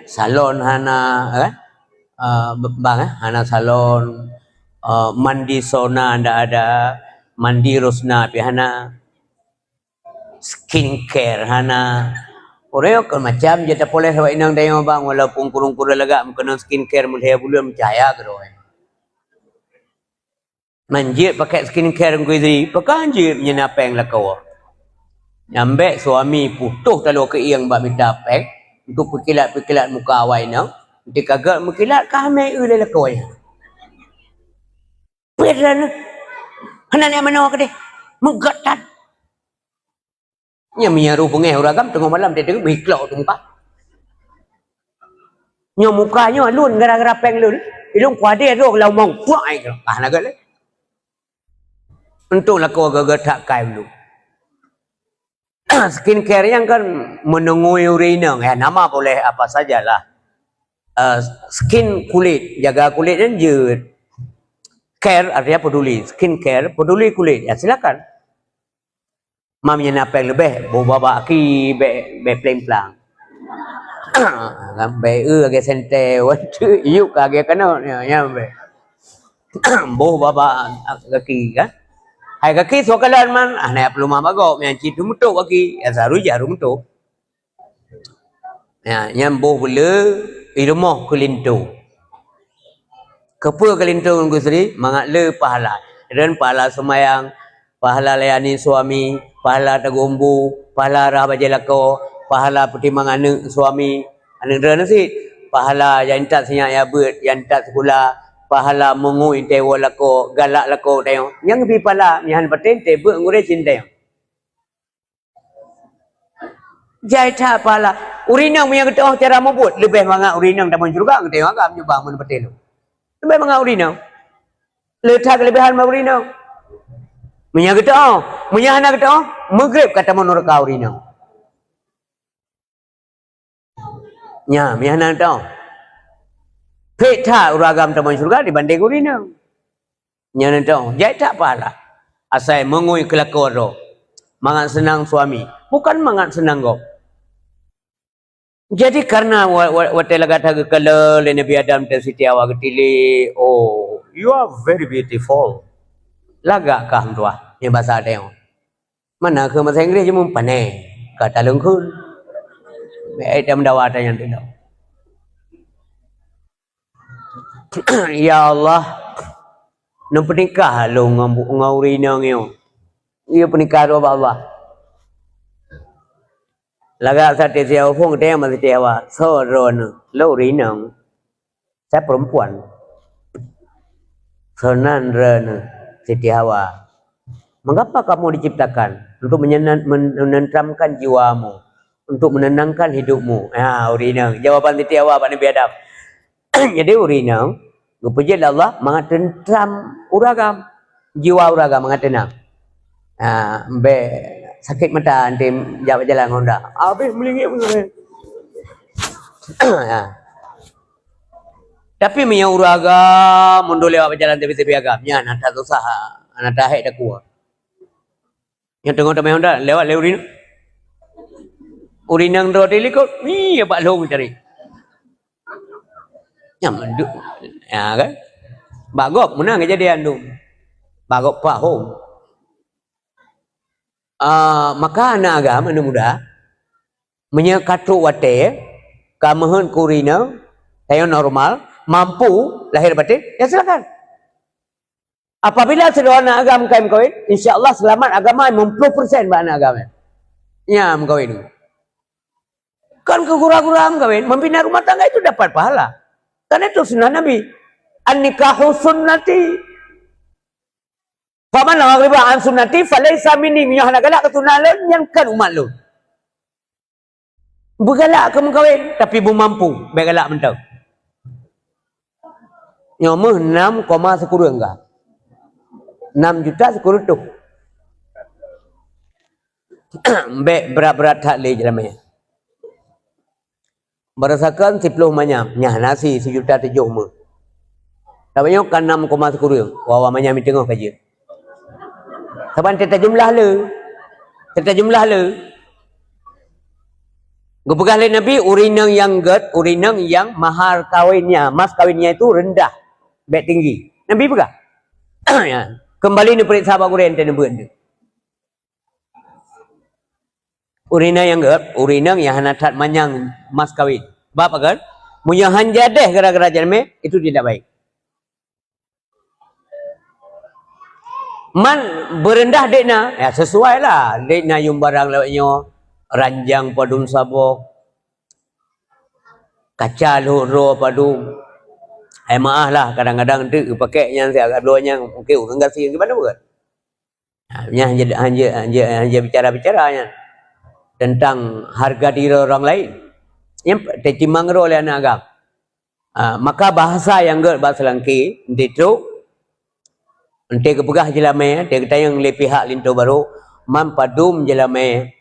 salon hana, kan? Eh, bang, eh, hana salon, eh, mandi sauna ndak ada, mandi rosna pih hana. Skincare hana. Ureuëng nyoe kon macam je tapoles awak inong tanyoe bang, walaupun kureueng-kureueng lagak meukeunong skincare meulhèe buleuen meucahya keudroe. Man jeuet pakai skincare Teungku Idri, pakon jeuet meunyoe na péng lakoe. Nyang bék suami putôh taloe keuieng bak mita péng untuk peukilat-peukilat muka awak inong, teuka gét meukilat ka hamé eu lé lakoe. Peue droeneuh? Hana niat meunoe keudeh. Meugét that. Nyan meunyo roh beungéh ureueng agam teungoh malam teudeungoe meuiklok teumuka. Nyoe muka nyoe lôn gara-gara péng lôn. Ilôn kuadé roh lam umong puak ai ah na gét lé. Untung lakoe gét-gét that kai lôn. Skincare nyan kan meunengui ureueng inong, ya nama boleh apa sajalah. Eh, skin kulit, jaga kulit nyan jeuet. Care artinya peduli, skincare peduli kulit. Ya silakan. Mam nyan na péng leubeh, boh babah aki bék, bék pleng-plang. Kan bék eu lagèe sentée, wan teuk yub ka lagèe keunoe nyan, nyan bék. Boh babah gaki kan. Hai gaki soe kalon man, ah na peulumah bagoe, nyan cit teumutôb gaki, ya saru jaru mutôb. Ya, nyan boh beuleu i rumoh keu linto. Keupeue keu linto Teungku Idri? Mangat le pahala. Deungon pahala seumayang, pahala layani suami, pahala taguen bu, pahala rhah bajèe lakoe, pahala peutimang aneuk suami, aneuk droeneuh cit, pahala nyang intat sinyak jak beuet, nyang intat sikula, pahala meungueng teuwoe lakoe, galak lakoe tanyoe. Nyang geubri pahala, nyan patéh teuh beuet ngon ureueng sinteng. Jai that pahala. Ureueng inong meunyo geutu'oh cara mubuet, leubeh mangat ureueng inong tamong syeuruga, geutanyoe agam nyoe bang meuneupeuteh lôn. Leubeh mangat ureueng inong. Le that keuleubehan bak ureueng inong. Meunyo geutu'oh, meunyo hana geutu'oh, meugreb ka tamong nuraka ureueng inong. Nyan, meunyo hana geutu'oh. Phet that ureueng agam tamong syeuruga dibandeng ureueng inong. Nyan geutu'oh, jai that pahala. Asai meungui keulakoe droe. Mangat seunang suami, bukan mangat seunang gob. Jadi, karena wa-, wa-, watée lagak that geukalon lé Nabi Adam teuh Siti Hawa geutilék, "Oh, you are very beautiful." Lagak kah meutuah, nyan basa tanyoe. Mana kheueh basa Inggréh jimeupané, ka taleueng kheun. Bèk tameudawa tanyan teuh. Ya Allah, neupeunikah lôn ngon bu-, ngon ureueng inong nyoe. Iya peunikah droe bak Allah. Lagak that Siti Hawa phon geutanyoe bak Siti Hawa, "Soe droeneuh?" "Lôn ureueng inong." "Saya perempuan." "Soe nan droeneuh?" "Siti Hawa." "Mengapa kamu diciptakan?" "Untuk menyenan-, men-, menenteramkan jiwamu, untuk menenangkan hidupmu." Ha, ureueng inong. Jawaban Siti Hawa bak Nabi Adam. Jadi, ureueng inong geupeujeuet lé Allah mangat teuntram ureueng agam, jiwa ureueng agam mangat teunang. Ha, bèk sakét mata antem jak jalan ngon Honda. Habéh meulingek-meulingek. Ha. Tapi meunyo ureueng agam mundur lewat bak jalan tepi-tepi agam, nyan hana that susah, hana that hék takue. Nyang teungoh tamé Honda lewat lé ureueng inong. Ureueng inong droe di likot, "Ih, bak lôn cari." Nyang mandum, ya kan? Bak gob meunan keujadian tu. Bak gob pahom. Ah, maka aneuk agam, aneuk muda, meunyoe ka trok watée, ka meuheuet keu ureueng inong, tanyoe normal, mampu lahir batin, ya silakan. Apabila sidroe aneuk agam ka meukawen, insya Allah seulamat agama lima puluh persen bak aneuk agam nyan. Nyan meukawen. Kan keu gura-gura meukawen, membina rumah tangga itu dapat pahala. Karena itu sunnah Nabi. "An-nikahu sunnati. Faman raghiba an sunnati falaisa minni." Meunyoe hana galak keu sunnah lôn, nyan kon umat lôn. Beugalak keu meukawen, tapi beumampu, bèk galak mantong. Nyoe meuh nam koma sikureueng ka. Nam juta sikureueng reutôh. Bèk brat-brat that lé jeulamé. Barasakan siploh manyam, nyan hana si, sijuta tujoh meuh. Tapi nyoe ka nam koma sikureueng, wawa manyam i teungoh ka jeuet. Saban teutajumlah le. Teutajumlah le. Geupeugah lé Nabi, ureueng inong nyang gèt, ureueng inong nyang mahar kawinnya, mas kawinnya itu rendah, bèk tinggi. Nabi peugah. Ya. Kembali neupeuriksa bak gurèe teuh neubeuet. Ureueng inong nyang gèt, ureueng inong nyang hana that manyang mas kawin. Bab pakon? Meunyoe han jadeh gara-gara jeulamé, itu tidak baik. Man beureundah dék na, ya sesuai lah. Dék na yuem barang lewat nyoe, ranjang padum saboh, kaca lhok droe padum. Hai maah lah, kadang-kadang teuk geupakék nyan siat ka bloe nyan, mungken ureueng gasien gimana buet. Ha, nyan hana, hana, hana, hana bicara-bicara nyan tentang harga diri orang lain. Nyan teutimang droe lé aneuk agam. Ha, maka bahasa nyang gèt bak seulangké, eunteuk trok, eunteuk geupeugah jeulamé, eunteuk geutanyong lé pihak linto barô, man padum jeulamé.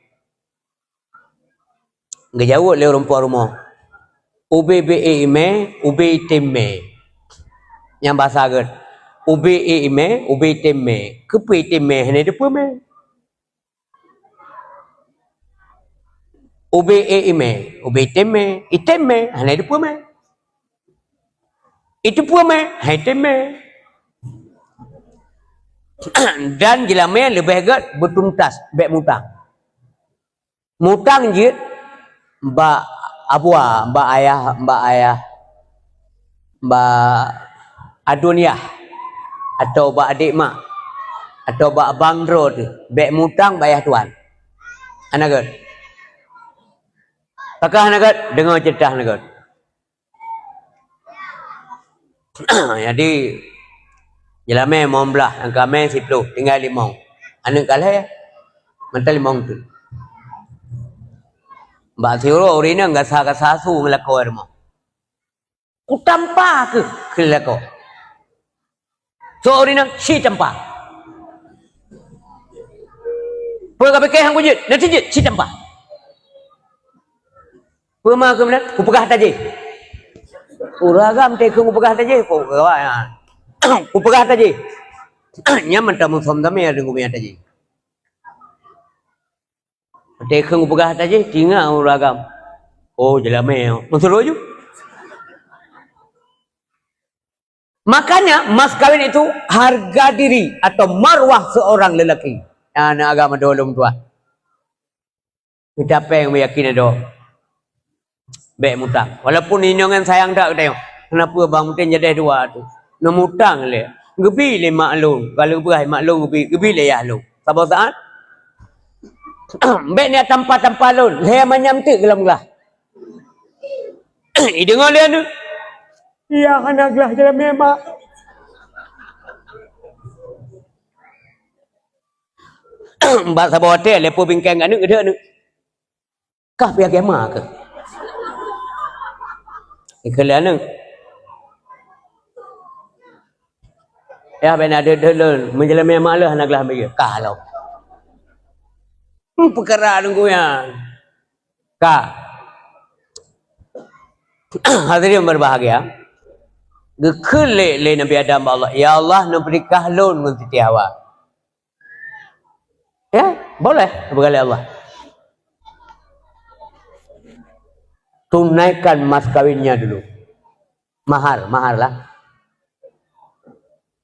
Geujaweueb lé ureueng puan rumoh, "Ubé bé ék imé, ubé item mé." Nyang basa gèt, "Ubé ék imé, ubé item mé." Keupeue item mé? Hana teupeue mé. Ubé ék imé, ubé item mé, item mé, hana teupeue mé. Iteupeue mé, hana item mé. Dan jeulamé leubeh gèt beutuntas, bèk mutang. Mutang jeuet bak abua, bak ayah, bak ayah, bak aduen yah, atau bak adék mak, atau bak abang droe teuh. Bèk mutang bak ayah tuan. Hana gèt. Pakon hana gèt? Deungö ceurita hana gèt. Jadi, jeulamé limong blah, nyang ka mé siploh, tinggai limong. Aneuk ka lhèe, mantong limong teuk. Bak siuroe ureueng inong gasa-gasa su ngon lakoe rumoh. "Kutampa keuh," kheun lakoe. Soe ureueng inong, "Ci tampa." Peue ka pike han kujeuet, na tijeuet cit tampah. Peue ma keu meunan? Kupeugah tajih. Ureueng agam teukeung kupeugah tajih, kupeugah, kupeugah tajih. Nyan mantong musöm damé deungon tajih. Teukeung kupeugah tajih, tinga ureueng agam. Oh, jeulamé, meusuroh ju. Makanya mas kawin itu harga diri atau marwah seorang lelaki. Aneuk agam adoe lôn tuah. Mita péng meuyakin adoe. Bék mutang. Walaupun inong nyan sayang that geutanyoe. Kenapa bang mungkin jadeh dua tu? Neumutang lé. Geubi lé mak lôn. Kalau beurah mak lôn geubi, geubi lé yah lôn. Saboh saat. Bék ni tampa-tampa lôn. Lhée manyam teuk geulom glah. Ideungoe lé aneuk. Iya hana glah jalan memang. Bak saboh watée lé peue bingkeng aneuk geudeuk aneuk. Kah pih agama keuh? Ikheun lé aneuk. Ya bena deuh-deuh lôn, meujalan memang leuh hana glah miyueb. Kah lom. Hmm, peukara deungon nyan. Ka. Hadirin berbahagia, geukheun lé, lé Nabi Adam bak Allah, "Ya Allah, neupeunikah lôn ngon Siti Hawa." Ya, boleh, peugah lé Allah. Tunaikan mas kawinnya dulu. Mahar, mahar lah.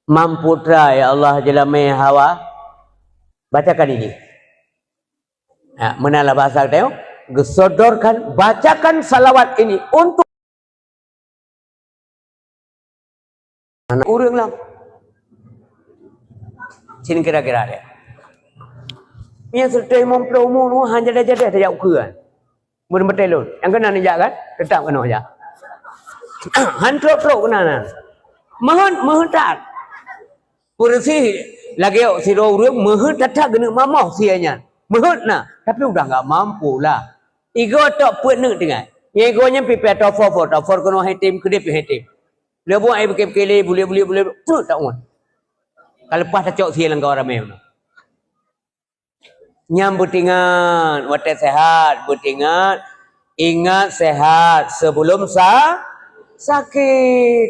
Mamputra, ya Allah, jeulamé Hawa, bacakan ini. Ha, meunan lah bahasa geutanyoe, geusodorkan, bacakan salawat ini untuk aneuk ureueng lam. Cen kira-kira deh. Nyang seureutôh limong ploh umu nyoe han jadeh-jadeh tajak ukeue kan. Mun beutôi lôn, nyang keunan jak kan? Teutap keunoe jak. Han trok-trok keunan. Meuheuet, meuheuet that. Peureusih lagée sidroe ureueng meuheuet that-that geuneuk mamoh sie nyan. Meuheuet na, tapi udah enggak mampu lah. Igoe tok peuet neuk tinggai. Nyang igoe nyan pih pih tofor-for, tofor keunoe hai tem, keudeh pih hai tem. Leubuak ai bukée-bukée lé, buleue-buleue, buleue, peuet tak ngon. Ka leupah tacok sie lam kawan ramé. Nyang beutingat watée sehat, beutingat, ingat sehat sebelum sa-, sakit.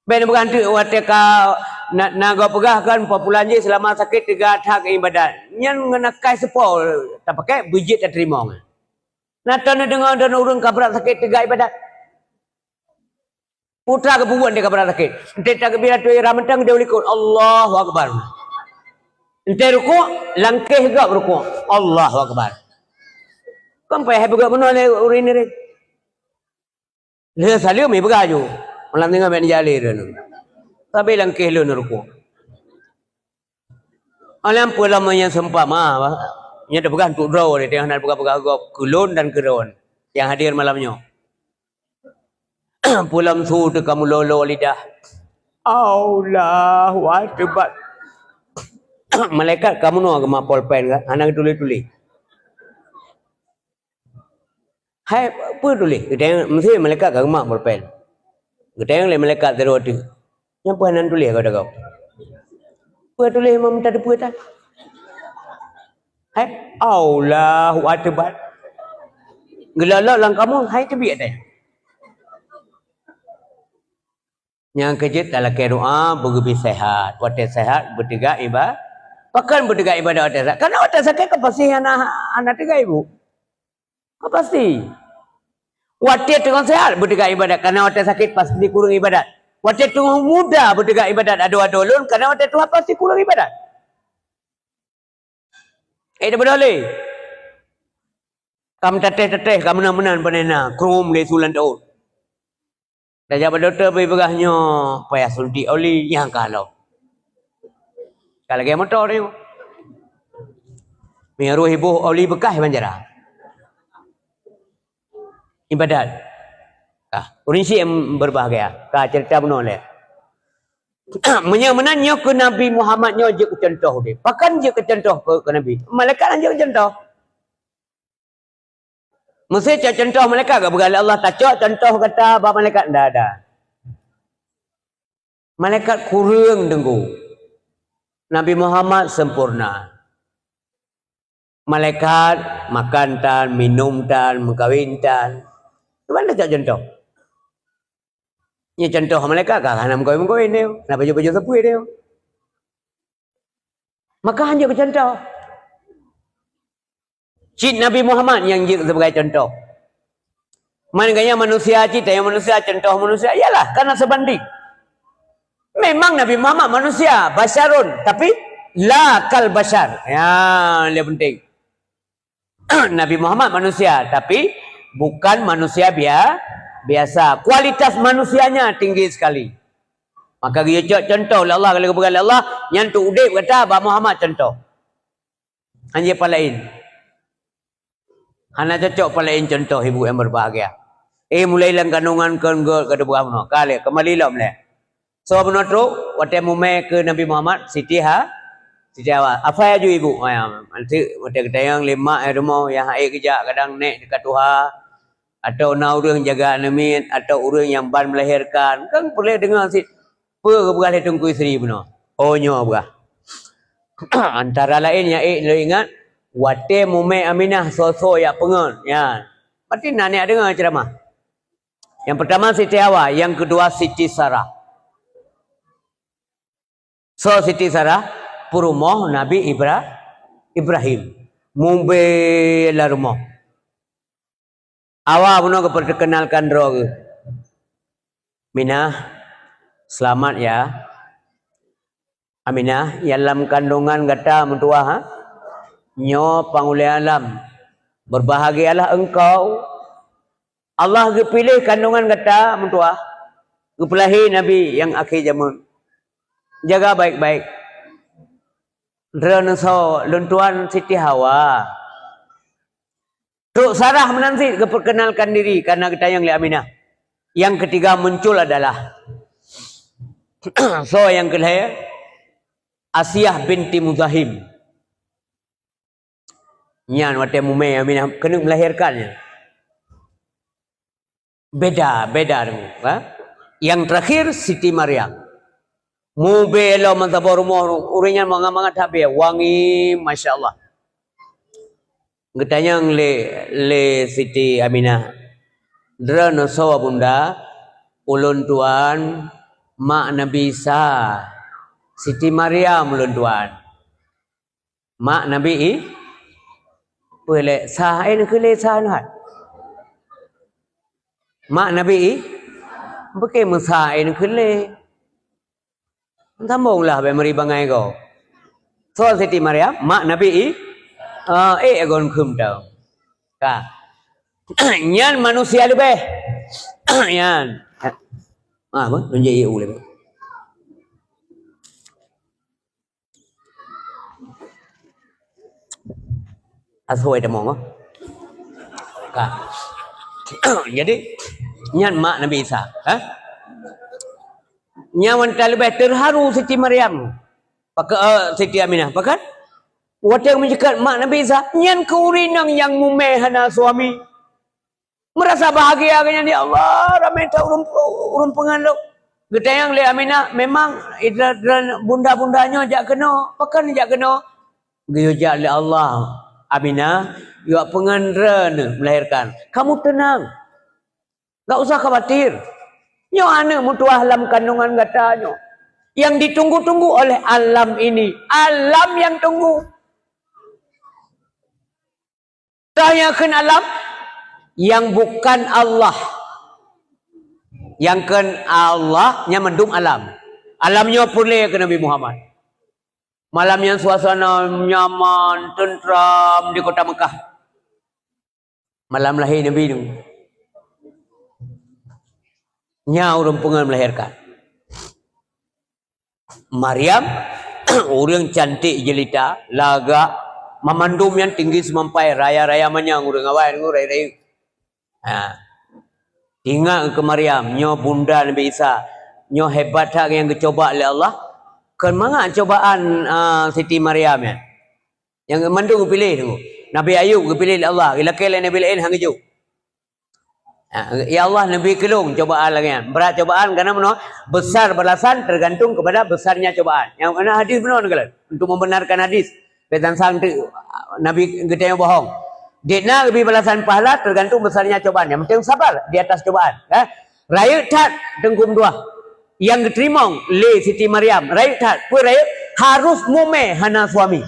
Bék neupeugah teuk watée ka na, na gob peugah kan, populan jih seulama sakét teuga that keu ibadat. Nyan ngon akai seupôt tapakai beujeuet tateurimong. Na tan neudeungoe droeneuh ureuëng ka brat sakét teuga ibadat. Putra geupeubuet di ka brat sakét. Enteuk tageubira tuwoe ramantang di ulikot, Allahu Akbar. Enteuk rukuk, langkéh gob rukuk, Allahu Akbar. Kon payah beugöt meunoe lé ureuëng ngieng. Lheueh saleuem ipeugah ju. Malam tinggai bak nijak lé droeneuh. Tapi langkéh lôn rukuk. Alam peue lom nyang seumpama, bah. Nyan teupeugah untuk droe, teuh hana peugah-peugah gob keu lôn dan keu droen nyang hadir malam nyoe. Peue lom su teuh kamoe lolo lidah. Allahu Akbar. Malaikat kamoe nyoe geuma polpen kan, hana geutuléh-tuléh. Hai, peue tuléh? Geutanyong, meusti malaikat ka geumat pulpen. Geutanyong lé malaikat sidroe teuk, "Nyan peue hana tuléh gob-gob? Peue tuléh meunta teupeue tan?" Hai, Allahu Akbar. Geulolok lam kamoe, hai teubiet tanyong. Nyang keujeuet talakée doa beugeubi sehat. Watée sehat beuteuga iba-, pakon beuteuga ibadat watée sehat? Karena watée sakét kan pasti hana, hana teuga ibu. Kan pasti. Watée teungoh sehat beuteuga ibadat, karena watée sakét pasti kureueng ibadat. Watée teungoh muda beuteuga ibadat ado-ado lôn, karena watée tuha pasti kureueng ibadat. Eh, dak beudôh lé. Ka meutateh-tateh, ka meunan-meunan panena, krum lé su lam daun. Tajak bak dokto bri peugah nyoe payah suntik oli nyang ka lom. Ka lagée moto nyoe. Meunyoe roh iboh oli beukah ban jarang. Ibadat. Ka, ureuëng syiek berbahagia. Ka cerita bunoe lé. Meunyoe meunan nyoe keu Nabi Muhammad nyoe jeuet keu contoh udeb. Pakon jeuet keu contoh keu, keu Nabi? Malaikat han jeuet keu contoh. Meusé cok contoh malaikat, geupeugah lé Allah, "Tacok contoh gata bak malaikat." Ndak ada. Malaikat kureueng teungku. Nabi Muhammad sempurna. Malaikat makan tan, minum tan, meukawen tan. Cuman tacok contoh. Nyoe contoh malaikat ka hana meukawen-meukawen dia. Hana pajoh-pajoh sapeue dia. Maka han jeuet keu contoh. Cit Nabi Muhammad nyang jeuet sebagai contoh. Man gaya manusia cit, tanyoe manusia, contoh manusia, iyalah, karena sebanding. Memang Nabi Muhammad manusia, basyarun, tapi la kal basyar. Ya, yang penting. Nabi Muhammad manusia, tapi bukan manusia bia-, biasa. Kualitas manusianya tinggi sekali. Maka geuyue cok contoh lé Allah, kalau geupeugah lé Allah, nyan tu udeb gata bak Muhammad contoh. Hana jeuet palaén. Hana cocok palaén contoh ibu yang berbahagia. Eh, mulai lam kandungan kon geuh ka deuh buah bunoe. Ka lé, kembali lom lé. Soe bunoe trok, watée mumé keu Nabi Muhammad, Siti Ha-, Siti Hawa. Afai aju ibu, ya, nanti watée geutanyong lé mak, eh, rumoh, nyang hase geujak kadang nek dekat tuha, atau na ureuëng jaga aneuk miet, atau ureuëng nyang ban melahirkan. Kan peureulée deungoe cit, peue geupeugah lé Teungku Istri bunoe. Oh, nyoe peugah. Antara laén nyang ék lôn ingat, watée mumé Aminah soe-soe jak peungon, nyan. Berarti na neujak deungoe ceuramah. Yang pertama Siti Hawa, yang kedua Siti Sarah. Soe Siti Sarah? Peurumoh Nabi Ibra-, Ibrahim. Mubé lam rumoh. Awai bunoe geupeureukeunalkan droe geuh. Minah, selamat ya. Aminah, nyang lam kandungan gata meutuwah, ha? Nyoe pangulée alam. Berbahagialah engkau. Allah geupiléh kandungan gata meutuwah. Geupeulahé Nabi nyang akhé jameun. Jaga baik-baik. Droeneuh soe, lôn tuan Siti Hawa. Trok Sarah meunan cit geuperkenalkan diri karena geutanyong lé Aminah. Yang ketiga muncul adalah soe nyang keulhée? Asiah binti Muzahim. Nyan watée mumé Aminah keuneuk melahirkan nyan. Beda, beda dengan, ha? Yang terakhir Siti Maryam. Mubé lom meusaboh rumoh, ureuëng nyan mangat-mangat that bée, wangi, masya Allah. Geutanyong lé, lé Siti Aminah, "Droeneuh soe, Bunda?" "Ulôn tuan, mak Nabi Isa, Siti Maryam ulôn tuan." Mak Nabi I-, peue lé, sa, eh, neukeulé sa nyoe hai. Mak Nabi I-, bukon meusa, eh, neukeulé. Sambong lah, bèk meuri bangai goe. Soe Siti Maryam, mak Nabi I-, ah, eh, agon kheun tau. Ka. Nyan manusia leubeh. Nyan. Ah, apa? Tunjuk I U leubeh. Asoi tamong, oh. Ka. Jadi, nyan mak Nabi Isa, ha? Nyan wan ta leubeh terharu Siti Maryam. Paka-, eh, Siti Aminah, pakat? Watèe meuceukat mak Nabi Isa, nyan keuh ureueng inong nyang mumè hana suami. Meurasa bahagia geuh nyan, "Ya Allah, ramè that ureueng, ureueng peungan lôn." Geutanyong lé Aminah, "Memang idra-, idra-, bunda-bunda nyoe jak keunoe, pakon jak keunoe?" Geuyue jak lé Allah, "Aminah, jak peungan droeneuh melahirkan. Kamu tenang. Gak usah khawatir. Nyoe aneuk meutuwah lam kandungan gata nyoe. Yang ditunggu-tunggu oleh alam ini. Alam yang tunggu." Toh nyang kheun alam? Nyang bukan Allah. Nyang kheun Allah, nyan mandum alam. Alam nyoe peureulèe keu Nabi Muhammad. Malam nyan suasana nyaman, teuntram di kota Mekah. Malam lahé Nabi nyoe. Nyan ureueng peungon melahirkan. Maryam, ureueng cantik jelita, lagak, mamandum nyan tinggi seumampai, raya-raya manyang ureueng awai ngon rayeuk-rayeuk. Ha. Ingat keu Maryam, nyoe bunda Nabi Isa. Nyoe hebat that nyang geucuba lé Allah. Kon mangat cubaan, a, Siti Maryam nyan. Nyang mandum geupiléh tu. Nabi Ayub geupiléh lé Allah, geulakèe lé nabi laén han geujok. Ha, "Ya Allah, neubi keu lôn cubaan lagèe nyan." Brat cubaan karena meunoe, besar balasan tergantung kepada besarnya cubaan. Nyang na hadis bunoe neukalon, untuk membenarkan hadis. Bèk sang-sang teuk Nabi geutanyoe bohong. Di na geubri balasan pahala teugantung beusarnya cobaan. Nyang penting sabar di atas cobaan, eh. Rayeuk that Teungku meutuah nyang geuteurimong lé Siti Maryam. Rayeuk that, peue rayeuk? Harus mumè hana suami.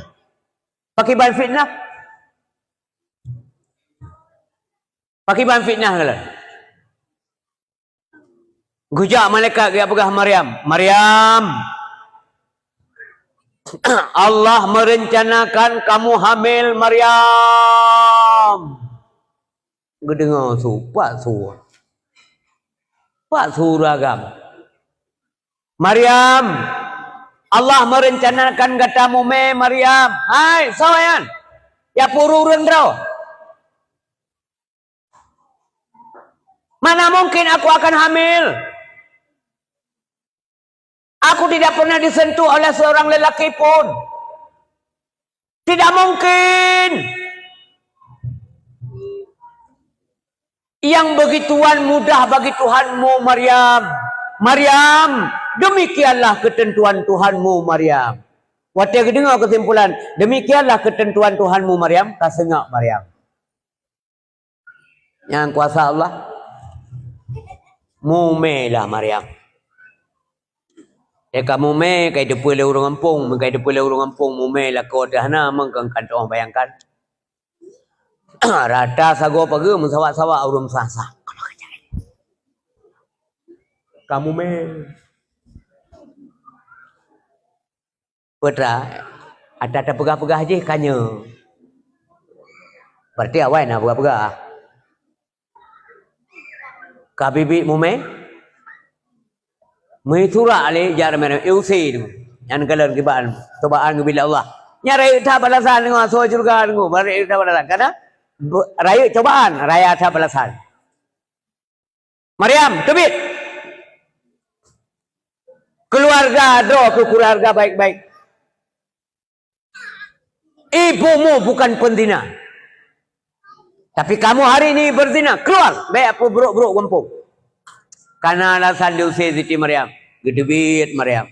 Pakiban fitnah. Pakiban fitnah galak. Geujak malaikat geujak peugah Maryam, "Maryam, Allah merencanakan kamu hamil, Maryam." Geudeungoe su, pat su? Pat su agam? "Maryam, Allah merencanakan gata mumè, Maryam." Hai, soe nyan? Ya puru ureueng droe. Mana mungkin aku akan hamil? Aku tidak pernah disentuh oleh seorang lelaki pun. Tidak mungkin. Yang begituan mudah bagi Tuhanmu, Maryam. Maryam, demikianlah ketentuan Tuhanmu, Maryam. Watèe geudeungoe keusimpulan, demikianlah ketentuan Tuhanmu, Maryam, ka seungap Maryam. Nyang kuasa Allah. Mumè lah Maryam. Teuka mumè, ka jiteupeue lé ureueng gampông, ka jiteupeue lé ureueng gampông, mumè lakoe teuh hana, meukeue kantong bayangkan. Rata sagoe pageue meusawak-sawak ureueng sah-sah. Ka mumè. Peue teuma, ata tapeugah-peugah jih ka nyoe. Berarti awai na peugah-peugah. Ka biet-biet mumè, meusurak lé jak ramè-ramè, "Iusé tu." Nyan kalon kiban, cobaan geubri lé Allah. Nyan rayeuk that balasan deungon asoe syeuruga deungon, rayeuk that balasan. Karena be-, rayeuk cobaan, raya that balasan. Maryam, teubiet! Keluarga droe keu keluarga baik-baik. Ibumu bukan penzina. Tapi kamu hari ini berzina. Keluar! Bèk peubrok-brok gampông. Kana alasan diusé Siti Maryam. Geuteubiet Maryam.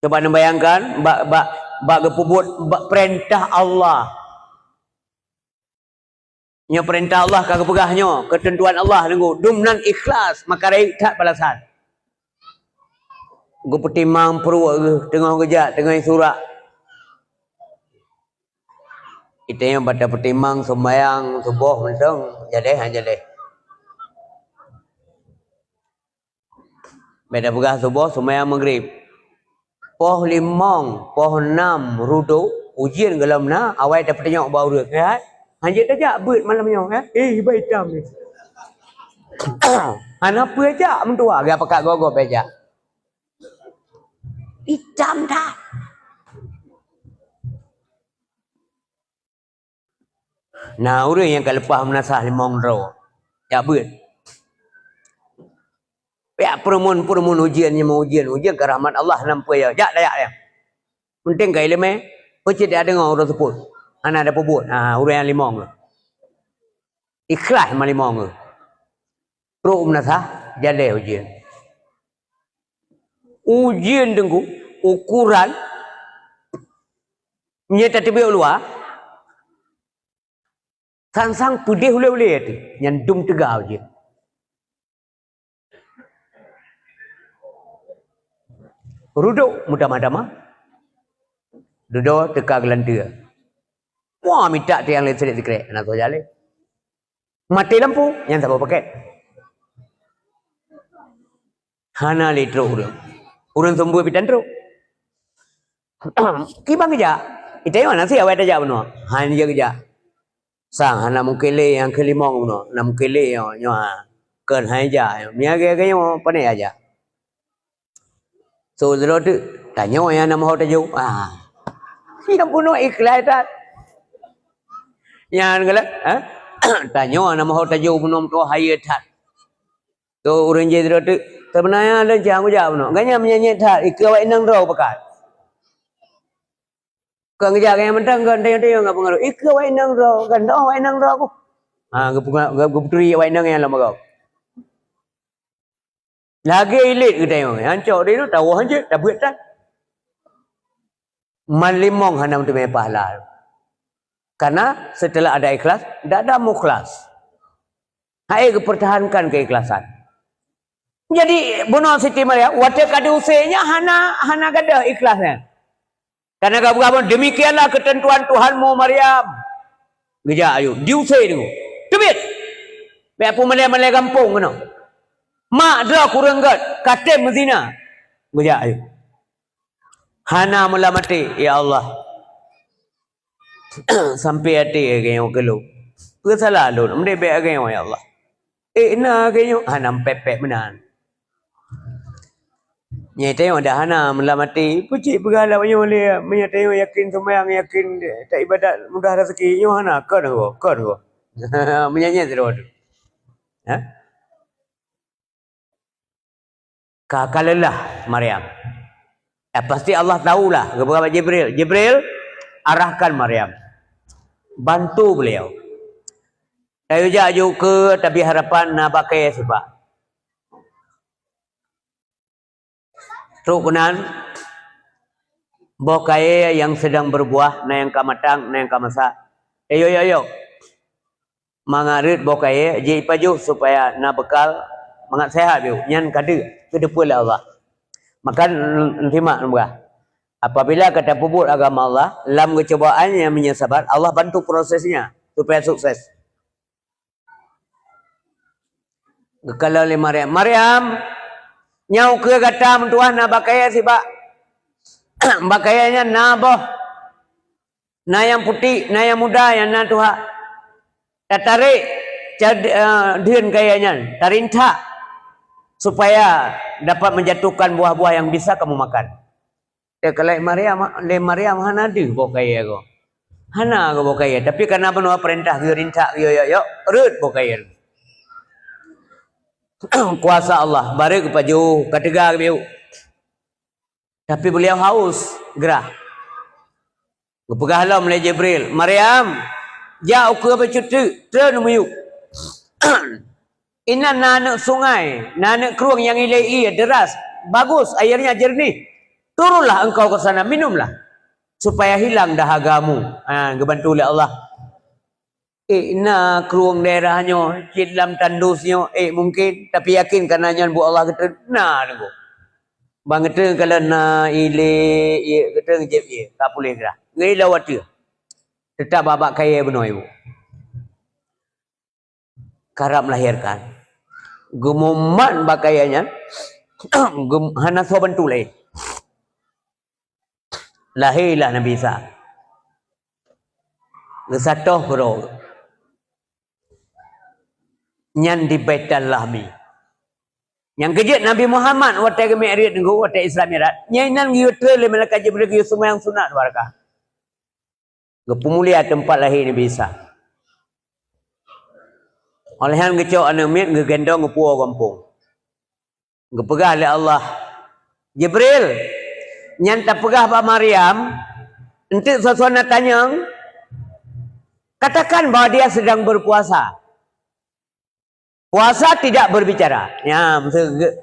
Coba neubayangkan, bak, bak, bak geupeubuet bak peurintah Allah. Nyoe peurintah Allah ka geupeugah nyoe, keuteuntuan Allah nunggu, dum nan ikhlas, maka rayeuk that balasan. Geupeutimang pruet geuh, teungoh geujak, teungoh isurak. Geutanyoe bak tapeutimang seumbahyang suboh mantong, jadeh han jadeh. Beda peugah suboh, seumbahyang Maghrib. Poh limong, poh nam, rudok, ujeuen gohlom na, awai tapeutunyok bak ureueng, ya. Hanjeuet tajak beuet malam nyoe, ya. Eh, iba itam ni. Hana peue jak meutuah, geupakat gogob jak. Itam that. Na ureueng nyang ka leupah meunasah limong droe, jak beuet. Pihak peureumeun-peureumeun ujeuen nyang meuujeuen, ujeuen keu rahmat Allah nan peue ya, jak tajak ya. Penting ka ileumèe, peucit ya deungoe ureueng seupôt. Hana ada peubuet, ha, ureueng nyang limong nyoe. Ikhlas meulimong nyoe. Trok meunasah, jadeh ujeuen. Ujeuen teungku, ukoran, meunyoe tateubiet u luwa, sang-sang peudeh ulèe-ulèe ateueh, nyan dum teuga ujeuen. Rudok meutamah-tamah, dudoe teuka geulanteue. Wah, mita tiang listrik sikrek, hana soe jaleh. Maté lampu, nyan saboh pakèt. Hana lé trok ureueng. Ureueng seumbue pih tan trok. Kiban geujak. Geutanyoe hana sie awai tajak bunoe. Hana geujak. Sang hana mungken lé nyang keulimong bunoe. Hana mungken lé nyoe, nyoe ha. Kon hai jak. Meunyo lagèe nyoe, pane jak. So, sidroe teuk, tanyoe nyang na meuho tajok. Ah. Nyang bunoe ikhlai that. Nyan galak, ha? Tanyoe na meuho tajok bunoe meutuah hayeue that. Tu ureueng jih sidroe teuk, "Seubeunanya lôn cit han kujak bunoe." Gobnyan meunyan-nyan that, ikeue awak inong droe pakat. Kon geujak gobnyan mantong, kon tanyoe-tanyoe ngon peungaroh. Ikeue awak inong droe, kon awak inong droe ku. Ha, geupeunga-, geu-, geupeuturi awak inong nyan lam bagoe. Lagèe ilét geutanyoe, han cok di nyoe, tawoe han jeuet, tabeuet that. Meulimong hana meuteumé pahala. Karena setelah ada ikhlas, tidak ada mukhlas. Hai geupertahankan keikhlasan. Jadi, bunoe Siti Maryam, watée ka diuse nyan hana, hana gadôh ikhlas nyan. Karena geupeugah, "Demikianlah ketentuan Tuhanmu, Maryam." Geujak ayue, diuse deungoe. Teubiet! Bék peumalée-malée gampông keunoe. Mak droe kureueng gét, ka tem meuzina. Geujak ayue. Hana meulam até, "Ya Allah, sampai até lagée nyoe keu lôn. Peusalah lôn, meudeh bék lagée nyoe, ya Allah." Eh, na lagée nyoe, hana meupék-pék meunan. Nyan tanyoe dah hana meulam até, peucit peugah lagée nyoe lé, meunyoe tanyoe yakin seumayang, yakin taibadat, mudah raseuki, nyoe hana, kon goe, kon goe. Meunyan nyan sidroe tu. Ha? Ka, ka leulah Maryam. Ya, pasti Allah tahulah, geupeugah bak Jibril, "Jibril, arahkan Maryam. Bantu beliau." Tayue jak ju keue, tapi harapan na bak kayée sibak. Trok keunan, boh kayée nyang sedang berbuah, na nyang ka matang, na nyang ka masak. Eh, yok, yok, yok. Mangat rhot boh kayée, jipajoh supaya na bekal mangat sehat biu. Nyan ka deuh, geuteupeue lé Allah. Maka n-, n-, simak lôn peugah. Apabila ka tapeubuet agama Allah, lam keucubaan nyang meunyoe sabar, Allah bantu prosesnya supaya sukses. Geukalon lé Maryam, "Maryam, nyoe keu gata meutuah na bak kayée sibak. Bak kayée nyan na boh, na nyang putéh, na nyang muda, nyang na tuha. Tatarek cad-, eh, dheun kayée nyan, tarintak, supaya dapat menjatuhkan buah-buah yang bisa kamu makan." Teukalon Maryam, lé Maryam hana deuh boh kayée goe. Hana goe boh kayée, tapi karena bunoe peurintah geuyue rintak, geuyue yok-yok, rhot boh kayée. Kuasa Allah, barô geupajoh, ka teuga geubiu. Tapi beliau haus, grah. Geupeugah lom lé Jibril, "Maryam, jak ukeue bacut teuk, treun u miyueb." "Inan na aneuk sungai, na aneuk krueng nyang ilée ié, deras, bagus, airnya jernih. Turunlah engkau ke sana, minumlah, supaya hilang dahagamu." Ha, geubantu lé Allah. Eh, na krueng daerah nyoe, cit lam tandus nyoe, eh, mungkin, tapi yakin kana nyan buet Allah geutreun, na teungku. Ban geutreun kalon na ilée ié, geutreun jieb ié, ka puléh grah. Geuilôn ateueh. Teutap bak, bak kayée bunoe ibu. Karab melahirkan. Geumumat bak kayée nyan, gem-, hana soe bantu laén. Lahé lah Nabi Isa. Geusatoh keudroe. Nyan di Baitul Lahmi. Nyang keujeuet Nabi Muhammad watée geumi'raj teungku, watée Isra Mi'raj, nyan inan geuyue treun lé malaikat Jibril geuyue seumayang sunat dua rakaat. Geupeumulia teumpat lahé Nabi Isa. Óh lheueh nyan geucok aneuk miet, geugendong geupuwoe gampông. Geupeugah lé Allah, "Jibril, nyan tapeugah bak Maryam, eunteuk soe-soe na tanyong, katakan bahwa dia sedang berpuasa." Puasa tidak berbicara. Nya, maksud ge-,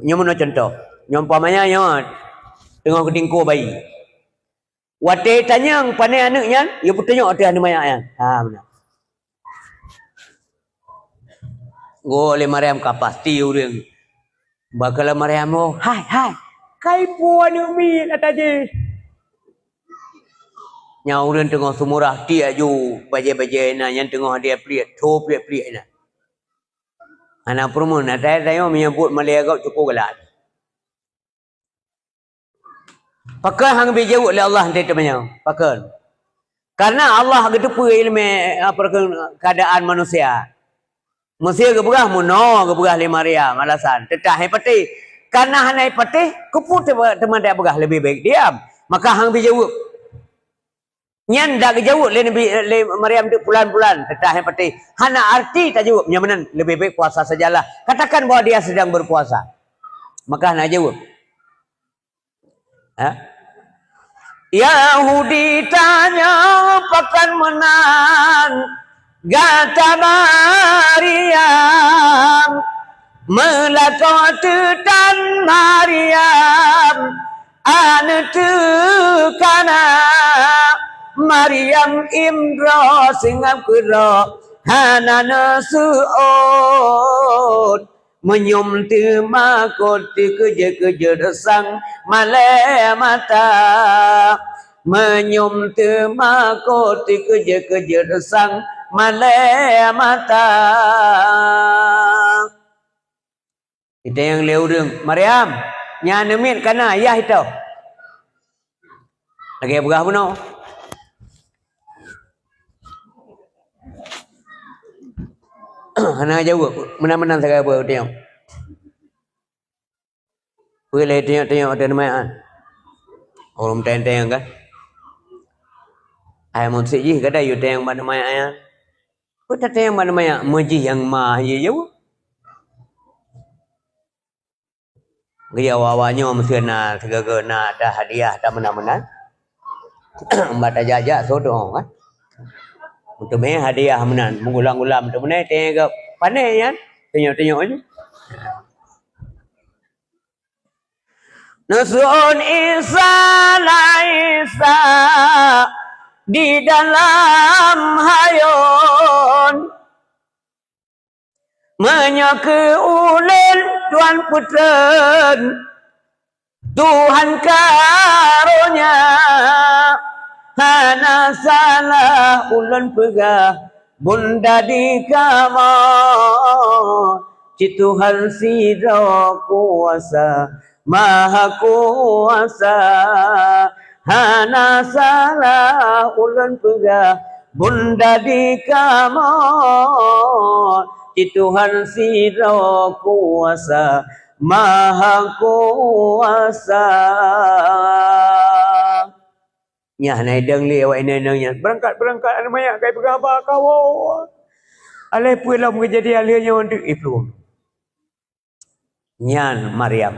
nyoe meunoe contoh. Nyoe umpamanya nyoe teungoh geutingkoe bayi. Watée tanyong pane aneuëk nyan, ya peutunyok ateueh aneuëk manyak nyan. Ha, meunan. Goe lé Maryam ka pasti ureuëng. Bak kalon Maryam, "Oh, hai, hai. Kai po aneuëk miet ata jih." Nyang ureuëng teungoh seumurah tiek ju bajée-bajée inan, nyang teungoh dia pliek, tho pliek-pliek inan. Hana peurumoh, na tayang-tayang meunyoe buet malée gob cukôp galak. Pakon han geubri jaweueb lé Allah teuh teumanyong? Pakon? Karena Allah geuteupeue iéleumé, apa, keadaan manusia. Meusé geupeugah meunoe, geupeugah lé Maryam alasan, teutap han patéh. Karena hana patéh, keupeue teuma, teuma tapeugah leubeh baik diam? Maka han geubri jaweueb. Nyan dak geujaweueb lé Nabi, lé Maryam teuk pulan-pulan, teutap han patéh. Hana arti tajaweueb, nyan meunan, leubeh baik puasa sajalah. Katakan bahwa dia sedang berpuasa. Maka hana jaweueb. Ha? Yahudi tanyong, "Pakon meunan gata Maryam? Meulakoe teuh tan Maryam, aneuëk teuh kana, Maryam indroe seungab keudroe hana neuseuôt. Meunyum teumakot teukeujeuet-keujeuet sang malée mata. Meunyum teumakot teukeujeuet-keujeuet sang malée mata. Itanyong lé ureuëng, "Maryam, nyan neumiet ka na, yah itoh." Lagée peugah bunoe. Hana jaweueb, meunan-meunan sagai peue tanyong. Peue lé tanyong-tanyong ateueh neumayak nyan? Ureuëng tanyong-tanyong kan? Ai meuseujih kadai yue tanyong bak neumayak nyan. Peue tatanyong bak neumayak, meujih nyang ma jih jaweueb. Geujak awak-awak nyoe meuseu na sigoe-goe na ada hadiah, ada meunan-meunan. Bak tajak-jak soe tuoh kan. Meuteumé hadiah meunan, meugulam-gulam teumé teuga pané nyan, tanyong-tanyong nyoe. Neuson Isa, la Isa di dalam hayon. Meunyoe keu ulôn Tuhan peutreun, Tuhan karonya, hana salah ulôn peugah, bunda di kamoe, cit Tuhan sidroe kuasa, Maha Kuasa. Hana salah ulôn peugah, bunda di kamoe, cit Tuhan sidroe kuasa, Maha Kuasa. Nyan na idong lé awak inong-inong nyan. Beurangkat-beurangkat aneuk manyak ka ipeugah haba kawoe. Alah peue lom keujadian lheueh nyoe deuek iplueng. Nyan Maryam.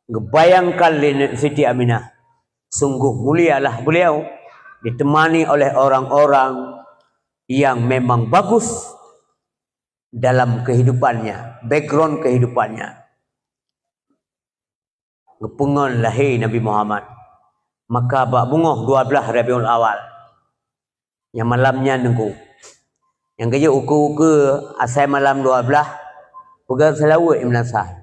Geubayangkan lé Siti Aminah, sungguh mulialah beliau ditemani oleh orang-orang yang memang bagus dalam kehidupannya, background kehidupannya. Geupeungon lahé Nabi Muhammad. Maka bak beungoh dua blaih Rabiul Awal, nyang malam nyan Teungku, nyang geujok ukeue-ukeue asai malam dua blaih, peugah seulaweuet Ibn Sa'd.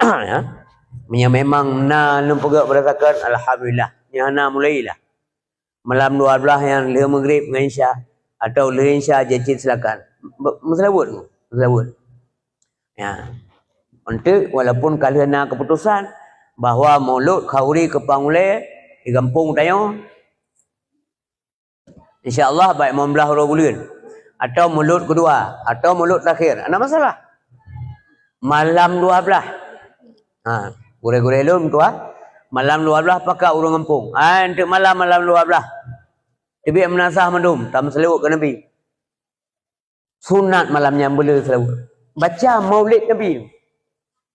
Ya. Meunyoe memang na lôn peugah berdasarkan, alhamdulillah. Nyang hana, mulailah. Malam dua blaih nyan lheueh Maghrib ngon Isya, atau lheueh Isya jeuet cit silakan. Be-, meuseulaweuet, meuseulaweuet. Ya. Untuk walaupun ka lheueh na keputusan bahwa Maulud Khauri Keupang Ulée di gampông tanyoe, insya Allah bak limong blaih uroe buleuen, atau Maulud keudua, atau Maulud terakhir, hana masalah. Malam dua blaih. Ha, gurée-gurée lôn tuan, malam dua blaih pakat ureuëng gampông. Ai, untuk malam, malam dua blaih. Teubiet meunasah mandum, tameuseulaweuet keu Nabi. Sunat malam nyan beu le seulaweuet. Baca Maulid Nabi.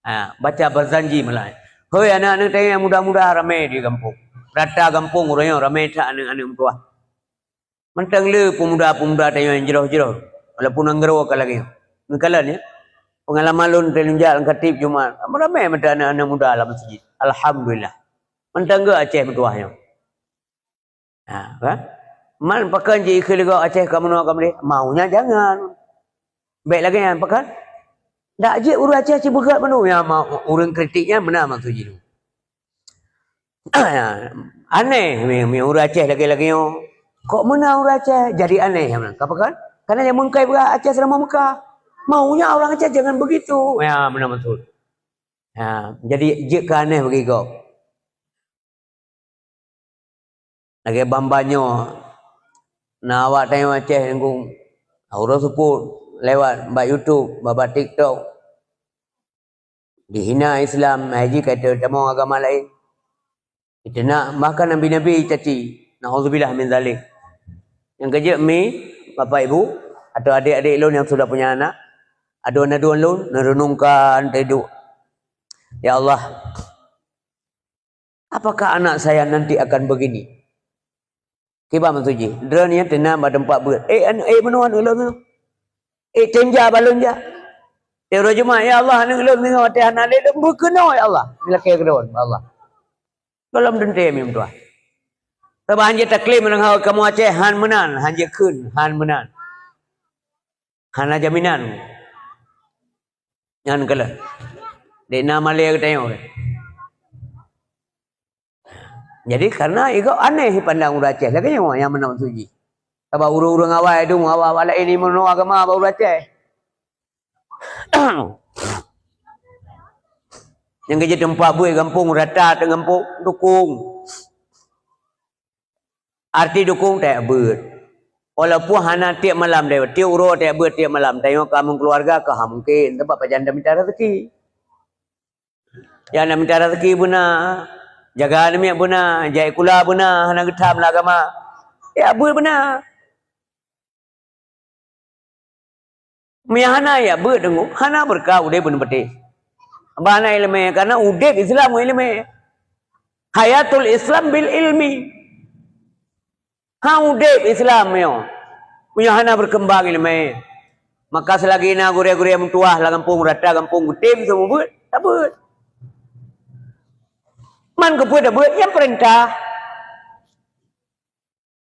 Ha, baca Barzanji malam. Hoi aneuk-aneuk tanyoe nyang muda-muda, ramé di gampông. Rata gampông uroe nyoe ramé that aneuk-aneuk meutuah. Mantong le peumuda-peumuda tanyoe nyang jroh-jroh, walaupun nanggroe ka lagée nyoe. Neukalon, ya. Peungalaman lôn, lôn jak lam khatib Jumat, ramé mantong aneuk-aneuk muda lam meuseujid. Alhamdulillah. Mantong geuh Aceh meutuah nyoe. Ha, kan? Man pakon jikheun lé gob Aceh ka meunoe ka meudeh? Maunya jangan. Bék lagée nyan, pakon? Dak jeuet ureuëng Aceh sibeugét mandum, ya, ma-, ureuëng kritik nyan meunan maksud jih. Aneh, mi, mi ureuëng Aceh lagée-lagée nyoe. Kok meunan ureuëng Aceh jadi aneh, ya, meunan. Ka pakon? Karena nyang meungkai peugah Aceh seuramoe Mekah. Maunya orang Aceh jangan begitu. Ya, meunan maksud. Ya, jadi jeuet keu aneh bagi gob. Lagée ban-ban nyoe, na awak tanyoe Aceh Teungku, uroe seupôt lewat bak YouTube, bak, bak TikTok. Dihina Islam, hai jih ka tamong agama laén. Iteunak bahkan nabi-nabi caci. Nauzubillah min zalik. Nyang keujeuet mi, Bapak Ibu, atau adik-adik lôn nyang sudah punya anak, aduen-aduen lôn, neureunungkan teuduek. Ya Allah, apakah anak saya nanti akan begini? Kiban maksud jih, droeneuh nyan teunan bak teumpat beuet. Eh, an-, eh, meunoe aneuk lôn nyoe. Eh, tem jak bak lôn jak. Eh, uroe Jumat, ya Allah, aneuk lôn nyoe watée hana lé lôn beukeunoe, ya Allah. Neulakée keu droen, ya Allah. Gohlom teuntée meutuah. Sabab hanjeuet taklém ngon kamoe Aceh, han meunan, hanjeuet kheun, han meunan. Hana jaminan. Nyan keuh lé. Dek na malée geutanyoe. Jadi, karena igoe aneh pandang ureuëng Aceh lagée nyoe nyang meunan maksud jih. Sabab ureuëng-ureuëng awai dum, awak-awak laén imeunoe agama bak ureuëng Aceh. Nyang keuh jeuet teumpat buet gampông rata teuh gampông dukung. Arti dukung, tajak beuet. Walaupun hana tiep malam deh, tiep uroe tajak beuet tiep malam, tanyoe ka meukeuluwarga ka ha mungken, sabab pajan tamita raseuki. Nyang na mita raseuki beuna, jaga aneuk miet beuna, jai kula beuna, hana geutham lam agama. Ya beuet beuna. Meunyo hana jak beuet deungoe, hana beureukat udeb bunoe patéh. Bah hana iéleumé, karena udeb Islam ngon iéleumé. Hayatul Islam bil ilmi. Ha udeb Islam nyoe, meunyoe hana beureukeubang iéleumé. Maka seulagi na gurée-gurée meutuwah lam gampông, rata gampông geutem seumeubeuet, tabeuet. Man keupeue tabeuet? Nyang peurintah.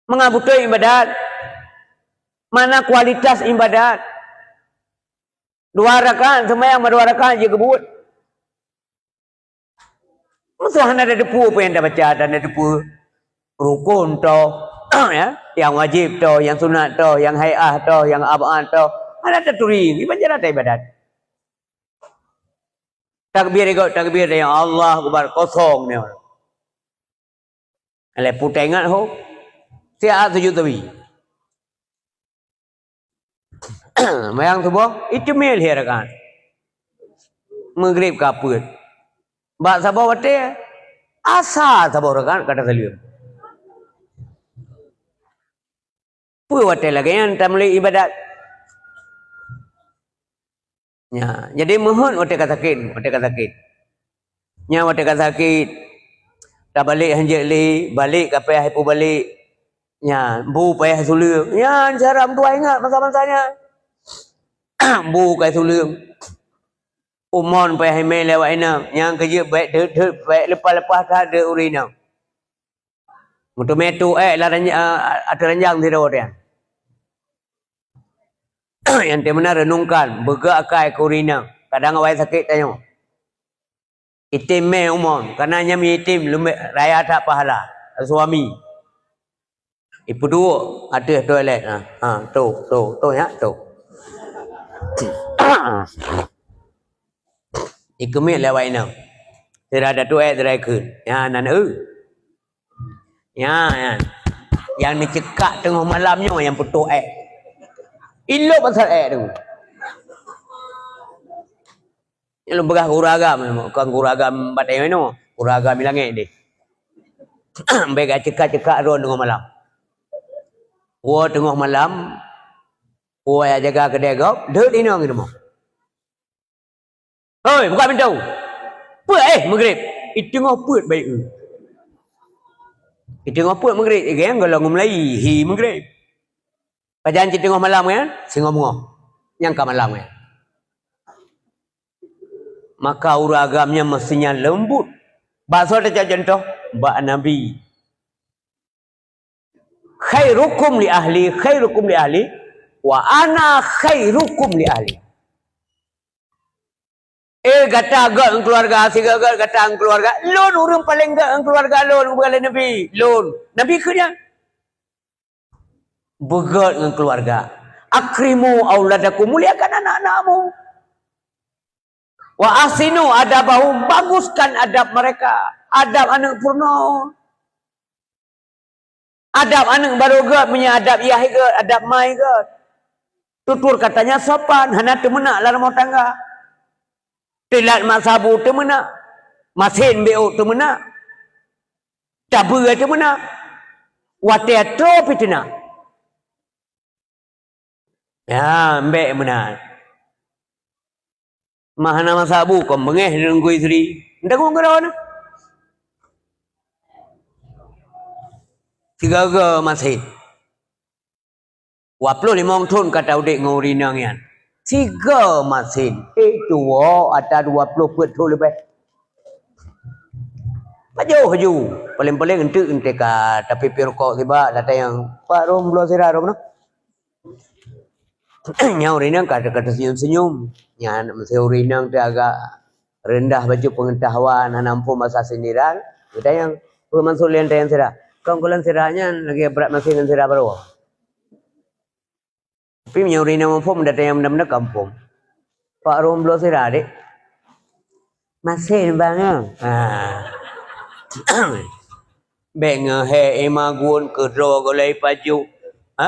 Mangat beutôi ibadat. Mana kualitas ibadat? Dua rakaat seumayang, dua rakaat jeuet keu buet. Meusoe hana tateupeue peue nyang tabaca, hana tateupeue rukon toh, ya, nyang wajéb toh, nyang sunat toh, nyang hai'ah toh, nyang ab'ad toh. Hana taturi, ibadat ibadat. Takbir igoe takbir, ya Allah Akbar, kosong nyoe. Lé putée ingat ho. Siat sujud sawi. Mayang suboh, iteumé lhée rakaat. Maghrib ka peuet. Bak saboh watée, asa saboh rakaat ka tasaleuem. Peue watée lagée nyan tameulai ibadat? Nya, jadi meuheuet watée ka sakét, watée ka sakét. Nya watée ka sakét, tabalek hanjeuet lé, balek ka payah ipeubalek. Nya, bu payah suleueng. Nya, cara meutuwah ingat masa-masa nyan. Bu ka suleueng. Umon payah imé lé awak inong. Nyang keujeuet bék deuet-deuet, bék leupah-leupah that deuet ureuëng inong. Meuteumé tu ék lam ranj-, a, ateueh ranjang sidroe nyan. Nyang teuh meunan reunungkan, beugét akai keu ureuëng inong. Kadang awai sakét tanyoe. Item mé umon, kana nyan item leumbek raya that pahala suami. Ipeuduek ateueh toilet, ha, ha, tu, tu, tu, ya, tu. Ikeumiet lé awak inong. Sira datu ék, sira ikheun. Ya, nan eu. Ya, ya. Nyang neuceukak teungoh malam nyoe nyang peutoh ék. Ilop asai ék tu. Nyang lôn peugah guru agam, kon guru agam batée nyoe, guru agam i langét deh. Bék ka ceukak-ceukak droe teungoh malam. Woe teungoh malam, woe jak jaga keudée gob, deuek inong i rumoh. "Hoi, buka pintoe!" "Peue éh, Maghrib?" "Iteungoh peuet bayeue." Iteungoh peuet Maghrib, igeng golom meulayi, hi Maghrib. Pajan cit teungoh malam nyan? Singoh beungoh. Nyang ka malam nyan. Maka ureuëng agam nyan meusinya leumbut. Bak soe teucok cuntoh? Bak Nabi. "Khairukum li ahli, khairukum li ahli, wa ana khairukum li ahli." Eh, gata gét ngon keuluwarga, sigoe gét gata ngon keuluwarga. Lôn ureuëng paleng gét ngon keuluwarga lôn, bukan lé Nabi. Lôn. Nabi kheun nyan. Beugét ngon keuluwarga. "Akrimu auladakum," muliakan anak-anakmu. "Wa ahsinu adabahum," baguskan adab mereka. Adab aneuëk peurunoe. Adab aneuëk barô gét, meunyoe adab yah gét, adab ma gét. Tutur katanya sopan, hana teumeunak lam rumoh tangga. Teulat mat sabu teumeunak. Masen bék teumeunak. Tabeue teumeunak. Watée troh pih teunak. Ya, mbek meunan. Mah hana masa bu kon beungéh deungon istri. Deungon keudroe na. Sigoe-goe masen. Dua ploh limong thon ka taudeb ngon ureuëng inong nyan. Sigoe masen. Eh, tuwoe ata dua ploh peuet thon leubeh. Pajoh laju. Paléng-paléng enteuk, enteuk ka tapeupi rukok sibak, datang nyang, "Pak, rhom bloe sira rhom noh." Nyan ureueng inong ka, ka teusenyum-senyum. Nyan meusé ureueng inong teuh agak reundah bacut peungeutahuan, hana muphom basa sindiran. Geutanyong, "Peue maksud lé tanyong sira?" "Kon kulôn sira nyan lagèe brat maséng ngon sira barô." Tapi meunyoe ureueng inong muphom, datang nyang meunan-meunan ka muphom. "Pak, rhom bloe sira, Dek." "Maséng, Bang, nyoe." Ha. Bèk ngeuhèk ié magun, keudroe gulèe pajoh. Ha?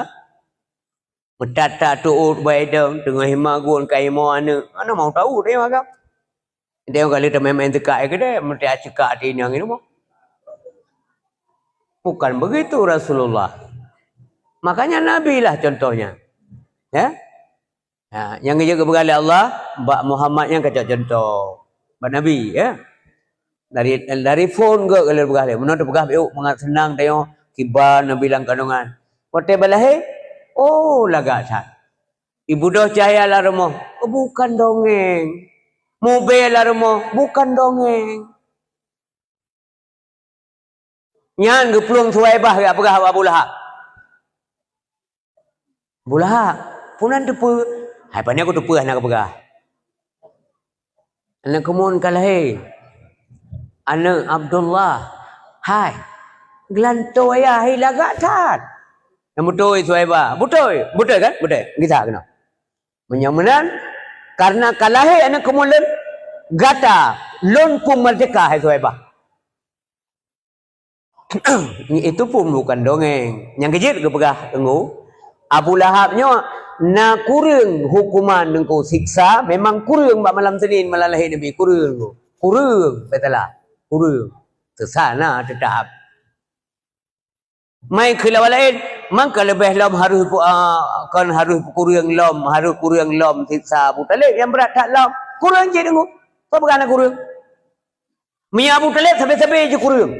Meutat-tat teuôt bak idong, teungoh ié magun ka imoe aneuk. Hana mau teuôt, eh, agam. Dia kali teumèe-mèe teuka, eh, keudéh, meuti ceuka ati inong i rumoh. Bukan begitu Rasulullah. Makanya Nabi lah contohnya. Ya? Ha, nyang geujak geupeugah lé Allah, bak Muhammad nyan ka cok contoh. Bak Nabi, ya. Dari, dari phon geuh ka lheueh peugah lé. Meunoe teupeugah beu mangat seunang tanyoe kiban Nabi lam kandungan. Watèe ba lahé, oh, lagak that. Ibeudôh cahya lam rumoh, oh, bukan dongeng. Mubèe lam rumoh, bukan dongeng. Nyan geuplueng Suwaibah geujak peugah bak Abu Lahab. "Abu Lahab, peue nan teupeue?" "Hai, pane ku teupeue hana kupeugah. Aneuk keumuen ka lahé. Aneuk Abdullah." "Hai, geulantoe ayah, hai lagak that." Nyang beutôi Suwaibah. "Beutôi, beutôi kan? Beutôi." Gisa keunoe. Meunyoe meunan, kareuna ka lahé aneuk keumuen lôn, gata, lôn phon meurdeka, hai Suwaibah. Itu pun bukan dongeng. Nyang keujeuet geupeugah Teungku, Abu Lahab nyoe na kureueng hukuman Teungku, siksa, memang kureueng bak malam Senin, malam lahé Nabi, kureueng Teungku. Kureueng, bèk salah. Kureueng. Sesa na teutap. Mai keu lawan laén, mangka leubeh lom harôh pu-, a, kon harôh kureueng lom, harôh kureueng lom siksa Abu Thalib nyang brat that lom. Kureueng cit Teungku. Soe peugah na kureueng? Meunyoe Abu Thalib sabe-sabe jih kureueng.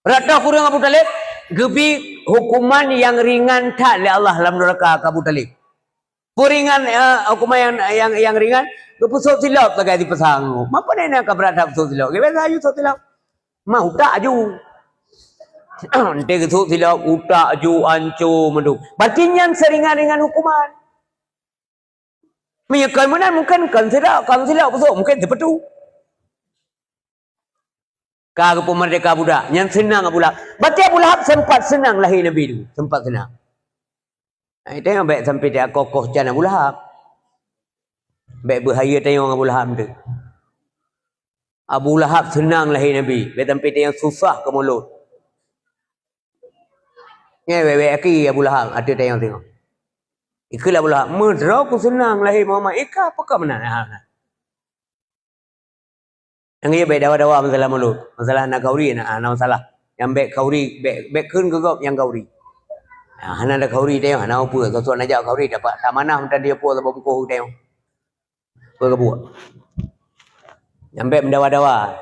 Rot toh kureueng Abu Thalib, geubi hukuman nyang ringan that lé Allah lam nuraka keu Abu Thalib. Peuringan, eh, hukuman nyang, nyang, nyang ringan, geupeusôk silop sagai sipasang. Mapa na ka brat that peusôk silop? Geubiasa aju sôk silop. Ma utak aju. Enteuk geusôk silop, utak aju, anco mandum. Berarti nyan seuringan-ringan hukuman. Meunyoe kon meunan, mungken kon silop, kon silop peusôk, mungken sipeutôh. Ka geupeumeurdeka budak, nyan seunang Abu Lahab. Berarti Abu Lahab sempat seunang lahé Nabi tu, sempat seunang. Hai, tanyong bèk sampai teukoh-koh can Abu Lahab. Bèk beuhayeu tanyong Abu Lahab tu. Abu Lahab seunang lahé Nabi, bèk sampai tanyong susah keu mulod. Nyan wèk-wèk aki Abu Lahab, ateueh tanyong singoh. Ikheun lé Abu Lahab, "Meudroe ku seunang lahé Muhammad, i ka peue ka meunan?" Ha, ha. Nyang jeuet bèk dawa-dawa masalah mulod. Masalah hana khauri, hana, hana masalah. Nyang bèk khauri, bèk, bèk kheun keu gob nyang khauri. Ha, hana ada khauri teuh, hana peue. Soe-soe na jak khauri, dapat tamanah meutan dia peue saboh bungkôh teuh. Peue kabuet? Nyang bèk meudawa-dawa.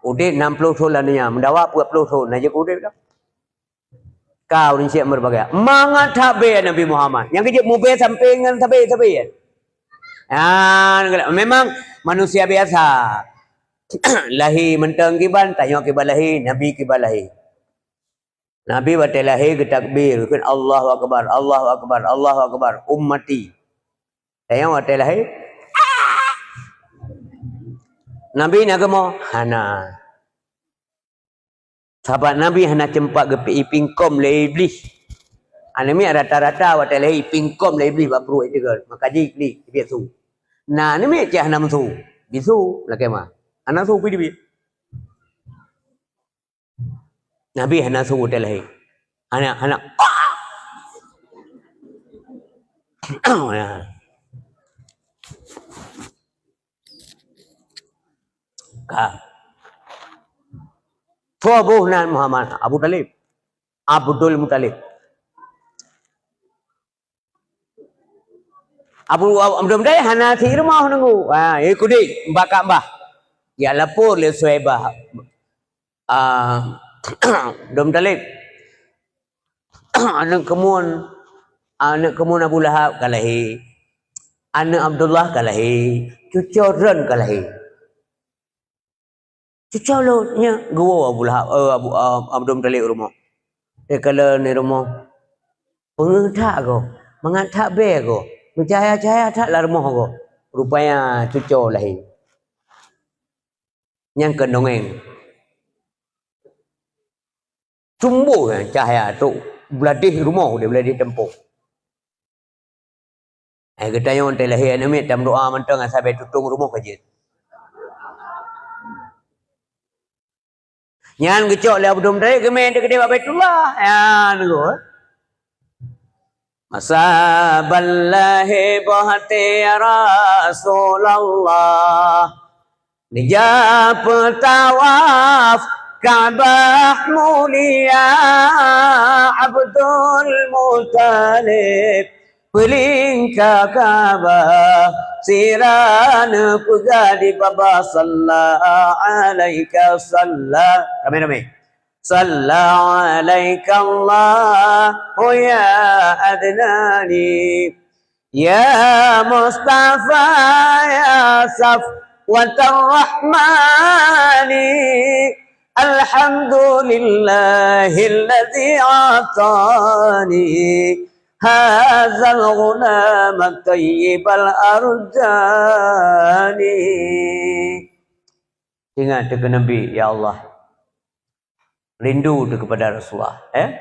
Udép nam ploh thôn lam donya, meudawa peuet ploh thôn, na jeuet udép dah. Ka ureueng syiek meureubagai. Mangat that bèe Nabi Muhammad. Nyang keujeuet mubèe sampé ngon sabe-sabe. Ah, memang manusia biasa. Lahé mantong kiban, tanyoe kiban lahé, Nabi kiban lahé. Nabi watèe lahé geutakbir, geukheun, "Allahu Akbar, Allahu Akbar, Allahu Akbar, ummati." Tanyoe watèe lahé, Nabi na geumoe? Hana. Sahabat Nabi hana teumpat geupeuipingkom lé Iblih. Aneuk miet rata-rata watèe lahé ipingkom lé Iblih bak pruet, iteugol. Maka jih Iblih, ibiet su. Na aneuk miet cit hana meusu. Bisu, lakèe ma. Hana su pi dibiet. Nabi hana su watèe lahé. Hana, hana. Ka. Soe boh nan Muhammad? Abu Thalib. Abdul Muthalib. Abu, Abdul Muthalib hana sit rumoh nunggu. Ha, ikudi bak Ka'bah. Geulapor lé Suwaibah. Ah, Abdul Muthalib. Aneuk keumuen, aneuk keumuen Abu Lahab ka lahé. Aneuk Abdullah ka lahé. Cucoe droen ka lahé. Cucoe lôn nyan geuwoe Abu Lahab, eh, Abu, eh, Abdul Muthalib rumoh. Teukalon di rumoh, peungeuh that goe, mangat that bèe goe, meucahya-cahya that lam rumoh goe. Rupanya cucoe lahé. Nyan keuh dongeng. Cumboh nyan cahya trok bladeh rumoh, di bladeh teumpo. Hai geutanyoe teuh lahé aneuk miet, tameudoa mantong asai bèk tutong rumoh ka jeuet. Nyan geucok lé Abdul Muthalib geumè teukeudéh bak Baitullah. Nyan geuh. Masa ban lahé boh até ya Rasulullah. Neujak peutawaf Ka'bah mulia Abdul Muthalib. Peulingka Ka'bah sira neupeugah di babah, salla alaika salla. Ramé-ramé. Salla alaika Allahu ya Adnani. Ya Mustafa, ya Safwatar Rahmani, alhamdulillahilladzi atani hadzal ghulama thayyibal arjani. Ingat teuh keu Nabi, ya Allah. Rindu teuh kepada Rasulullah, eh?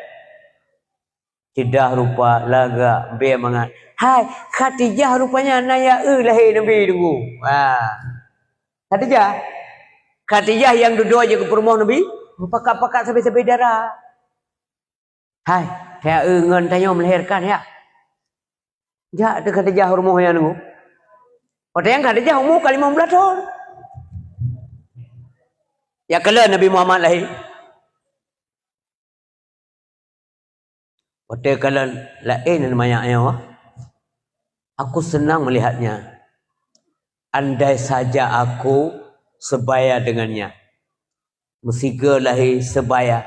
Ceudah rupa, lagak, bèe mangat. Hai, Khadijah rupanya na ya eu lahé Nabi teunggu. Ha. Khadijah. Khadijah nyang dudoe jeuet keu peurumoh Nabi, meupakat-pakat sabé-sabé dara. Hai, ya eu ngon tanyoe melahirkan ya. Jak teuh Khadijah rumoh nyan teunggu. Watèe nyan Khadijah umu ka limong blaih thon. Ya kalon Nabi Muhammad lahé. Watèe kalon laén manyak nyoe, aku senang melihatnya. Andai saja aku sebaya dengannya. Meusigoe lahé sebaya.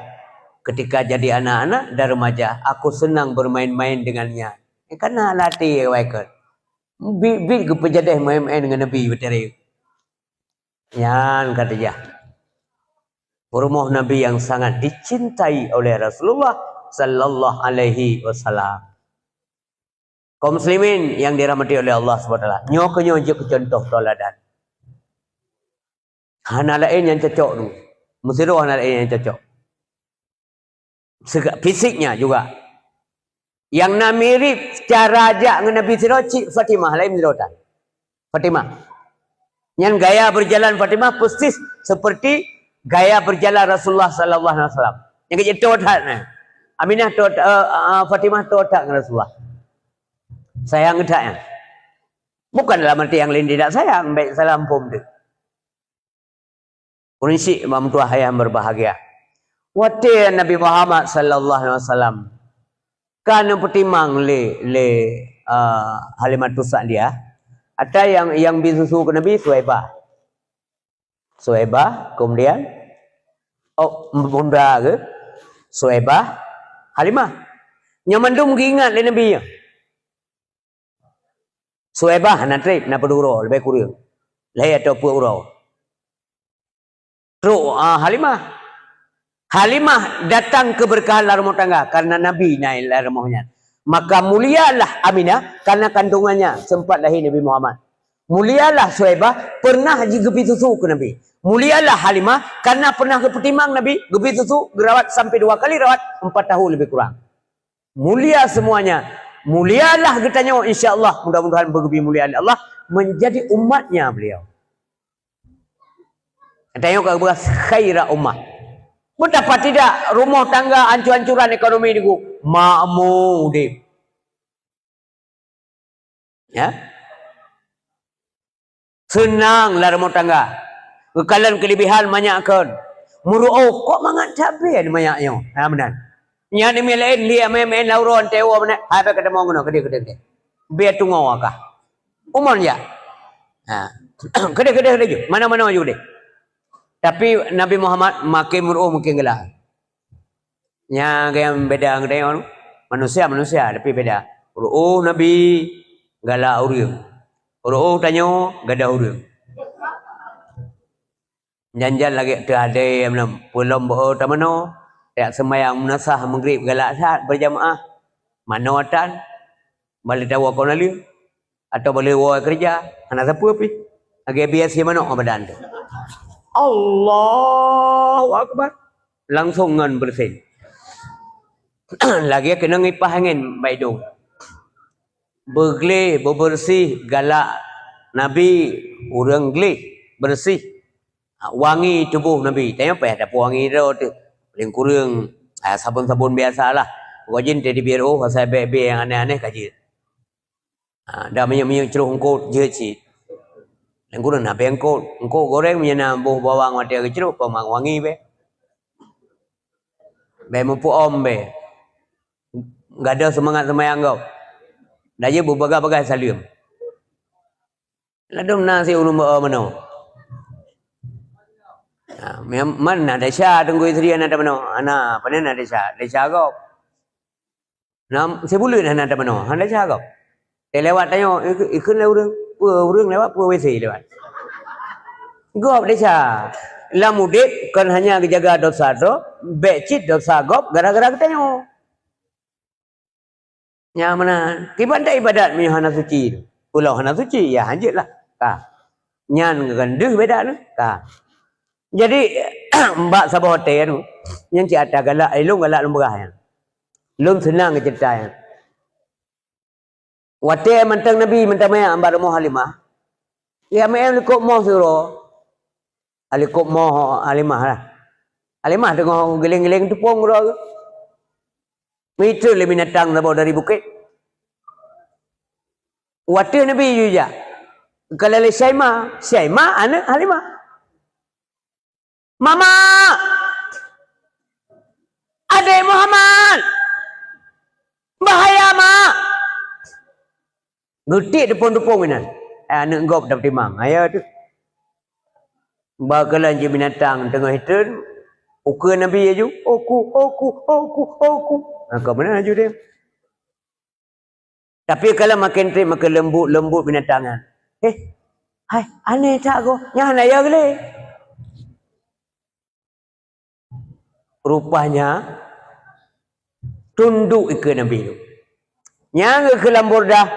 Ketika jadi anak-anak dan remaja, aku senang bermain-main dengannya. Karena latih awai kon. Bit-bit geupeujadeh main-main dengan Nabi beutari. Nyan Khadijah. Peurumoh Nabi yang sangat dicintai oleh Rasulullah sallallahu alaihi wasallam. Kaum muslimin yang dirahmati oleh Allah subhanahu wa taala, nyoe keuh nyoe jeuet keu contoh teuladan. Hana laén nyang cocok tu. Meusidroe hana laén nyang cocok. Sega-, fisiknya juga. Nyang na mirip cara jak ngon Nabi sidroe cit Fatimah, laén sidroe tan. Fatimah. Nyan gaya berjalan Fatimah persis seperti gaya berjalan Rasulullah sallallahu alaihi wasallam. Nyang keuh jeuet toe that nyan. Aminah toe, eh, eh, Fatimah toe that ngon Rasulullah. Sayang that nyan. Bukan dalam arti nyang laén tidak sayang, baik salah phom tu. Ureueng syiek bak meutuah ayah berbahagia. Watèe Nabi Muhammad sallallahu alaihi wasallam ka neupeutimang lé, lé, ah, Halimatus Sa'diyah, ata nyang, nyang bi susu keu Nabi Suwaibah. Suwaibah, kemudian, oh, bunda geuh, Suwaibah, Halimah. Nyan mandum geuingat lé Nabi nyan. Suwaibah hana trép, na padub uroe, leubeh kureueng. Lhèe atawa peuet uroe. Trok, ah, Halimah. Halimah datang keberkahan lam rumoh tangga karena Nabi na lam rumoh nyan. Maka mulialah Aminah karena kandungannya sempat lahir Nabi Muhammad. Mulialah Suwaibah pernah ji-, geubri susu keu Nabi. Mulialah Halimah karena pernah geupeutimang Nabi, geubri susu, geurawat sampai dua kali rawat, empat tahun lebih kurang. Mulia semuanya. Mulialah geutanyoe, insya Allah, mudah-mudahan beugeubri mulia lé Allah, menjadi umatnya beliau. Geutanyoe ka geupeugah khaira ummah. Betapa tidak, rumoh tangga ancur-ancuran ekonomi niku, makmu udép. Ya. Seunang lam rumoh tangga. Geukalon keulebihan manyak kon. Meuruôh, kok mangat that bèe manyak nyoe. Ha, meunan. Nyan mi laén, lia maén-maén lam uroe, teuwoe meunan. Hai, bèk katamong keunoe, keudeh, keudeh, keudeh. Bèe tungoe kah. Umon jak. Ha. Keudeh, keudeh, keudeh ju. Manoe-manoe ju keudeh. Tapi Nabi Muhammad makin meuruôh, makin galak. Nyan nyang beda ngon tanyoe. Manusia, manusia, tapi beda. Ruôh Nabi galak ureueng. Ruôh tanyoe gadoh ureueng. Jan-jan lagèe teuh adèe meunan, peulom beu tamanoe, jak seumayang meunasah Maghrib galak that beurjamaah, manoe tan, bak lheuh tawoe kon lheuh, atau bak lheuh woe keureuja, hana sapeue pih. Lagèe biasa manok ngon badan teuh. Allahu Akbar. Langsong ngon beureusin. Lagèe keunong ipah angén bak idông. Beugleh, beubeureuséh, galak Nabi ureueng gleh, beureuséh. Wangi tuboh Nabi. Tanyoe payah tapeuwangi droe teuh. Paléng kureueng, ah, sabon-sabon biasa lah. Pokok jih teuh di biro, asai bèe-bèe nyang aneh-aneh ka jeuet. Ah, dak minyeuk-minyeuk cruh eungkôt jeuet cit. Paléng kureueng na bèe eungkôt. Eungkôt goreng meunyo na boh bawang watèe geucruh, peuwangi bèe. Bèe meupeuom bèe. Gadôh seumangat seumayang gob. Dak jeuet beubagaih-bagaih saleuem. Ladôm na si ureueng beu meunoe. Ha, meunan na desya Teungku Yusri hana tamanoe. Hana, pane na desya, desya gob. Na si buleuen hana tamanoe, hana desya gob. Teuh lewat tanyoe, ikeu-, ikheun lé ureueng, peue ureueng lewat, peue W C lewat. Gob desya. Lam udép kon hanya geujaga desya droe, bèk cit desya gob gara-gara geutanyoe. Nyang meunan, kiban that ibadat meunyoe hana suci. Pulo hana suci, ya hanjeuet lah. Ka. Nyan ngon deuh beda nyoe. Ka. Jadi, bak saboh watèe nyoe, nyan cit ata galak, eh, lôn galak lôn peugah nyan. Lôn seunang geuceurita nyan. Watèe mantong Nabi mantong manyak bak rumoh Halimah, ya meu'en likot moh sidroe. Likot moh Halimah lah. Halimah teungoh gileng-gileng teupông droe. Meuitrön lé binatang saboh dari bukét. Watèe Nabi jijak, ka lheuh lé Syaimah, Syaimah aneuk Halimah. "Mama! Adék Muhammad! Bahaya, Mak!" Geutiek teupông-teupông inan. Eh, aneuk gob tapeutimang. Ayah tu. Ba keulan jih binatang teungoh itrön, ukeue Nabi laju, "Oku, oku, oku, oku." Nah, ka meunan laju dia. Tapi kalau makin trép, makin leumbut-leumbut binatang nyan. Eh, hai, aneh that gob. Nyan hana ya lé. Rupanya, tunduk ikeue Nabi tu. Nyang geukheun lam Burdah,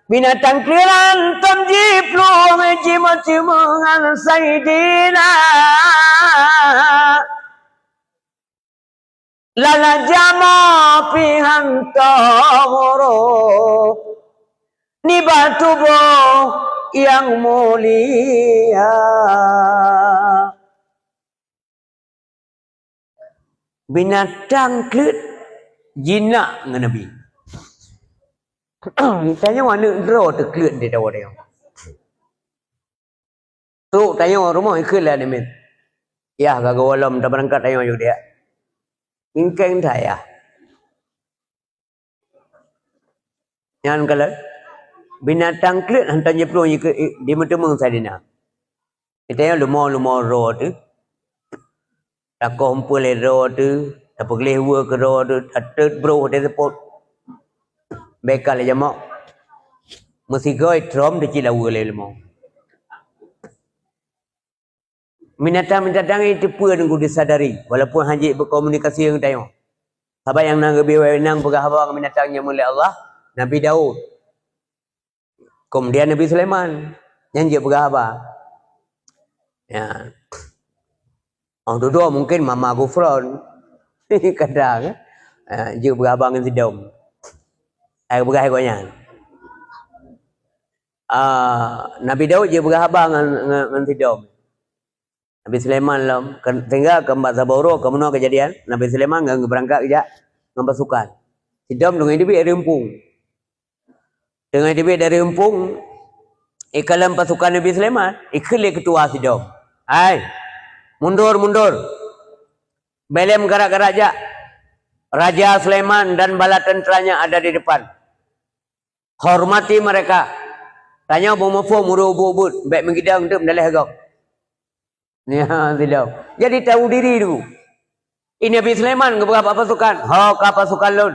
"Binatang kleuran tom jiplueng jimeuteumé ngon Saidina. Lala jamoe pih hantom roh nibak tuboh nyang mulia." Binatang kleuet jinak ngon Nabi. Tanyoe aneuk droe teukleuet di tawa tanyoe. Trok tanyoe rumoh ikheun lé aneuk miet. Yah ka geuwoe lom tabeurangkat tanyoe ju diak. Ingkeng that yah. Nyan kalon binatang kleuet hantom jiplueng jikeu-, jimeuteumé Saidina. Geutanyoe leumo-leumo droe teuh. Takoh eumpeue lé droe teuh, tapeugleh weue keu droe teuh, tateut broh di seupôt. Bèk ka lé jamoe. Meusigoe trom teuh cit laweue lé leumo. Binatang-binatang nyan teupeue Teungku disadari, walaupun hana jeuet beukomunikasi ngon tanyoe. Saban nyang na geubri wewenang peugah haba ngon binatang nyang meulé Allah, Nabi Daud. Kemudian Nabi Sulaiman, nyan jeuet peugah haba. Ya. Oh, dudoe mungkin Mama Gufron. Kadang, eh, jeuet peugah haba ngon sidom. Ai peugah gobnyan. Ah, Nabi Daud jeuet peugah haba ngon, ngon, ngon sidom. Nabi Sulaiman lom, ke-, sehingga keu bak saboh uroe, keu meunoe keujadian, Nabi Sulaiman ngon geubeurangkat geujak ngon pasukan. Sidom deungon teubiet dari eumpung. Deungon teubiet dari eumpung, ikalon pasukan Nabi Sulaiman, ikheun lé keutua sidom, "Hai, mundur, mundur! Bèk lé meugarak-garak jak! Raja Sulaiman dan bala teunteranya ada di depan. Hormati mereka. Tanyoe beumuphom ureueng ubit-ubit, bèk meugidong teuk meudaleh gob." Nyan sidom. Jadi tahu diri dulu. Ini Nabi Sulaiman geupeugah bak pasukan, "Ho ka pasukan lôn.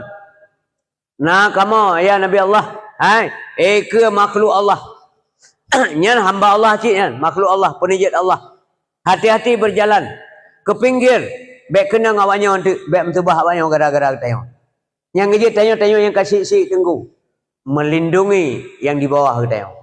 Na kamoe, ya Nabi Allah. Hai, eh, keu makhluk Allah. Nyan hamba Allah cit nyan, makhluk Allah, peuneujeuet Allah. Hati-hati berjalan. Keu pinggir, bék keunong awaknyoe teuk, bék meuseubah awaknyoe gara-gara geutanyoe. Nyang geujeuet tanyoe, tanyoe nyang ka syiek-syiek teungku, melindungi nyang di bawah geutanyoe.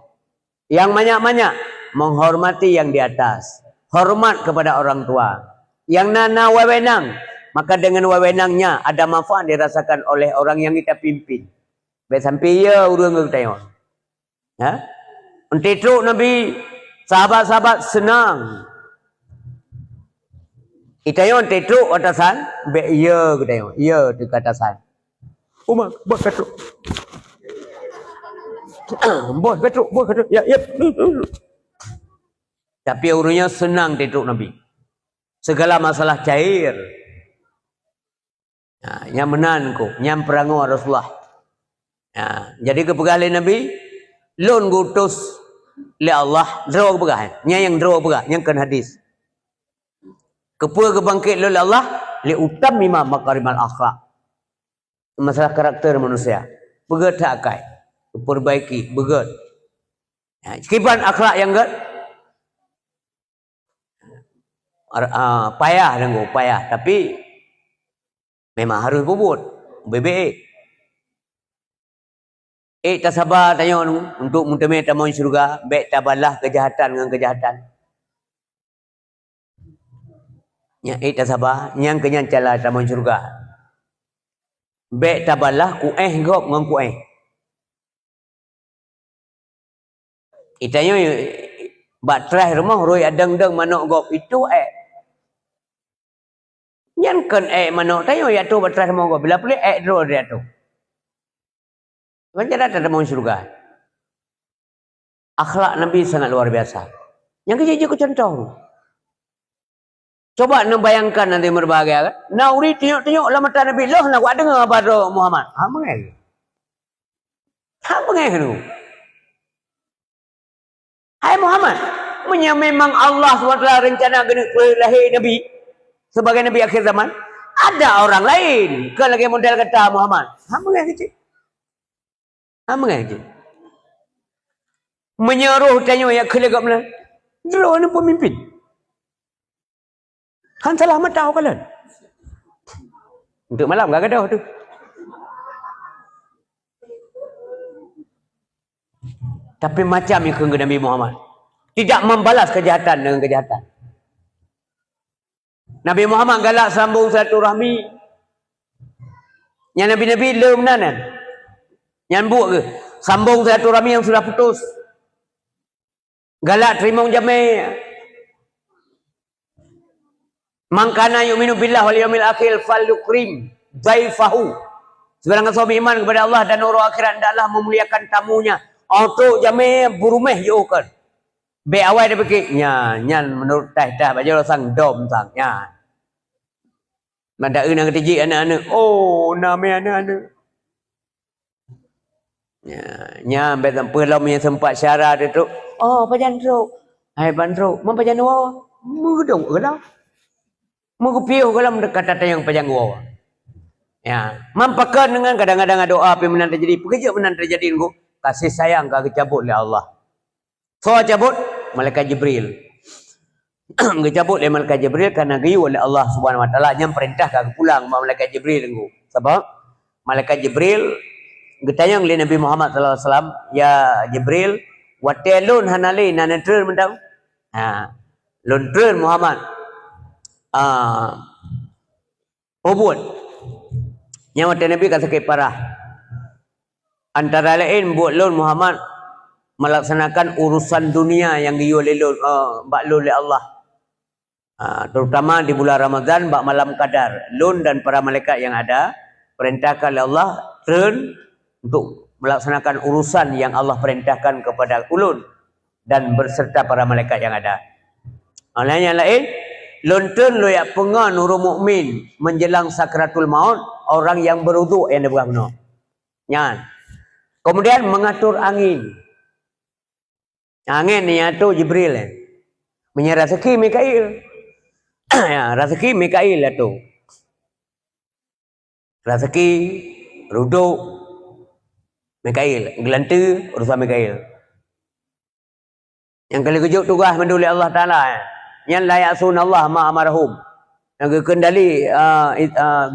Nyang manyak-manyak, menghormati yang di atas. Hormat kepada orang tua. Nyang na, na wewenang, maka dengan wewenangnya ada manfaat dirasakan oleh orang yang kita pimpin. Bék sampai ya ureuëng geutanyoe. Ha? Enteuk trok Nabi, sahabat-sahabat senang. Geutanyoe enteuk trok atasan, bék ya geutanyoe, ya teuka atasan. Uma, boh ka trok. Boh ka trok, boh ka trok. Ya, ya. Tapi ureuëng nyan seunang teuk trok Nabi. Segala masalah cair. Ha, nyang meunan ku, nyang peurangoe Rasulullah. Ha, jadi geupeugah lé Nabi, "Lôn geuutus lé Allah," droe geupeugah, eh. Nyang, nyang droe geupeugah, nyang kon hadis. Keupeue geubangkét lôn lé Allah? "Li utammima makarimal akhlak." Masalah karakter manusia. Beugét that akai. Perbaiki, beugét. Ha, kiban akhlak nyang gét. Ar-, ah, payah deungoe, payah. Tapi, memang harus peubuet. Bebek. Ék tasaba tanyoe untuk meuteumé tamong syeuruga, bék tabalah keujahatan ngon keujahatan. Nyan ék tasaba, nyang keu nyan cara tamong syeuruga. Bék tabalah kuéh gob ngon kuéh. Geutanyoe bak traih rumoh rhoi adeng-deng manok gob, itu ék. Nyan kon ék manok tanyoe, jak toh bak traih rumoh gob. Bila puléh ék droe jak toh. Ban cara tatamong syeuruga. Akhlak Nabi sangat luar biasa. Nyang keu jih jeuet keu cuntoh. Coba neubayangkan nanti meureubahagia kan? Na ureuëng tunyok-tunyok lam mata Nabi, "Loh, na kudeungoe haba droe Muhammad." Ha, beungéh. Ha, beungéh tu. Hai Muhammad, meunyoe memang Allah subhanahu wa taala rencana geuneuk peulahé Nabi sebagai Nabi akhir zaman, ada orang lain, kon lagée model gata Muhammad. Ha, beungéh keuh cit. Ha, beungéh keuh cit. Meunyoe roh tanyoe jak keu lé gob nyan, droeneuh peumimpin. Han salah mata kalon. Untuk malam ka gadôh tu. Tapi macam ikheun Nabi Muhammad. Tidak membalas kejahatan dengan kejahatan. Nabi Muhammad galak sambung silaturahmi. Nyang nabi-nabi le meunan nyan. Nyan buet keuh. Sambung silaturahmi yang sudah putus. Galak teurimong jamé. "Man kana yu'minu billahi wal yaumil akhir falyukrim dhaifahu." Sibarang soe beriman kepada Allah dan uroe akhirat, hendaklah memuliakan tamunya. Oh, trok jamé, buruméh jiôh kon. Bék awai tapike, nya, nyan menurut taih-taih bajée sang dom sang, nya. Mada eu na geutijik aneuk-aneuk. Oh, na mé aneuk-aneuk. Nya, nya, bék sampoe lom nyang sempat syara teuh trok. Oh, pajan trok. Hai ban trok, man pajan woe. Meugeudong geulam. Meugeupiôh geulam dekat tatanyong pajan woe. Ya, man pakon deungon kadang-kadang doa pih meunan teujadi, peukeujeut meunan teujadi ngon kasih sayang ka geucabot lé Allah. Soe cabot? Malaikat Jibril. Geucabot lé malaikat Jibril karena geuyue lé Allah Subhanahu Wa Taala nyang peurintah ka geupulang bak malaikat Jibril ngon. Sabab malaikat Jibril geutanyong lé Nabi Muhammad sallallahu alaihi wasallam, "Ya Jibril, watée lôn hana lé na neutreun mantong?" Ha, "Lôn treun Muhammad." Ah, Oh, buet. Nyang watée Nabi ka sakét parah. Antara laén buet lôn Muhammad melaksanakan urusan dunia nyang geuyue lé lôn, eh, bak lôn lé Allah. Ah, terutama di bulan Ramadan bak malam Qadar, lôn dan para malaikat yang ada perintahkan lé Allah treun untuk melaksanakan urusan yang Allah perintahkan kepada ulôn dan berserta para malaikat yang ada. Oleh nyang laén, lôn treun lôn jak peungon ureuëng mukmin menjelang sakratul maut, orang yang beruduk nyang dipeugah bunoe. Nyan. Kemudian mengatur angin. Angin ni nyang atur Jibril, eh. Meunyoe raseuki Mikail. Ya, raseuki Mikail atur. Raseuki, rudok, Mikail, geulanteue, urusan Mikail. Nyang ka lheueh geujok tugaih mandum lé Allah Taala, eh. Nyan la ya'sunallaha ma amarahum. Nyang geukheun dalil, ah, it-, ah,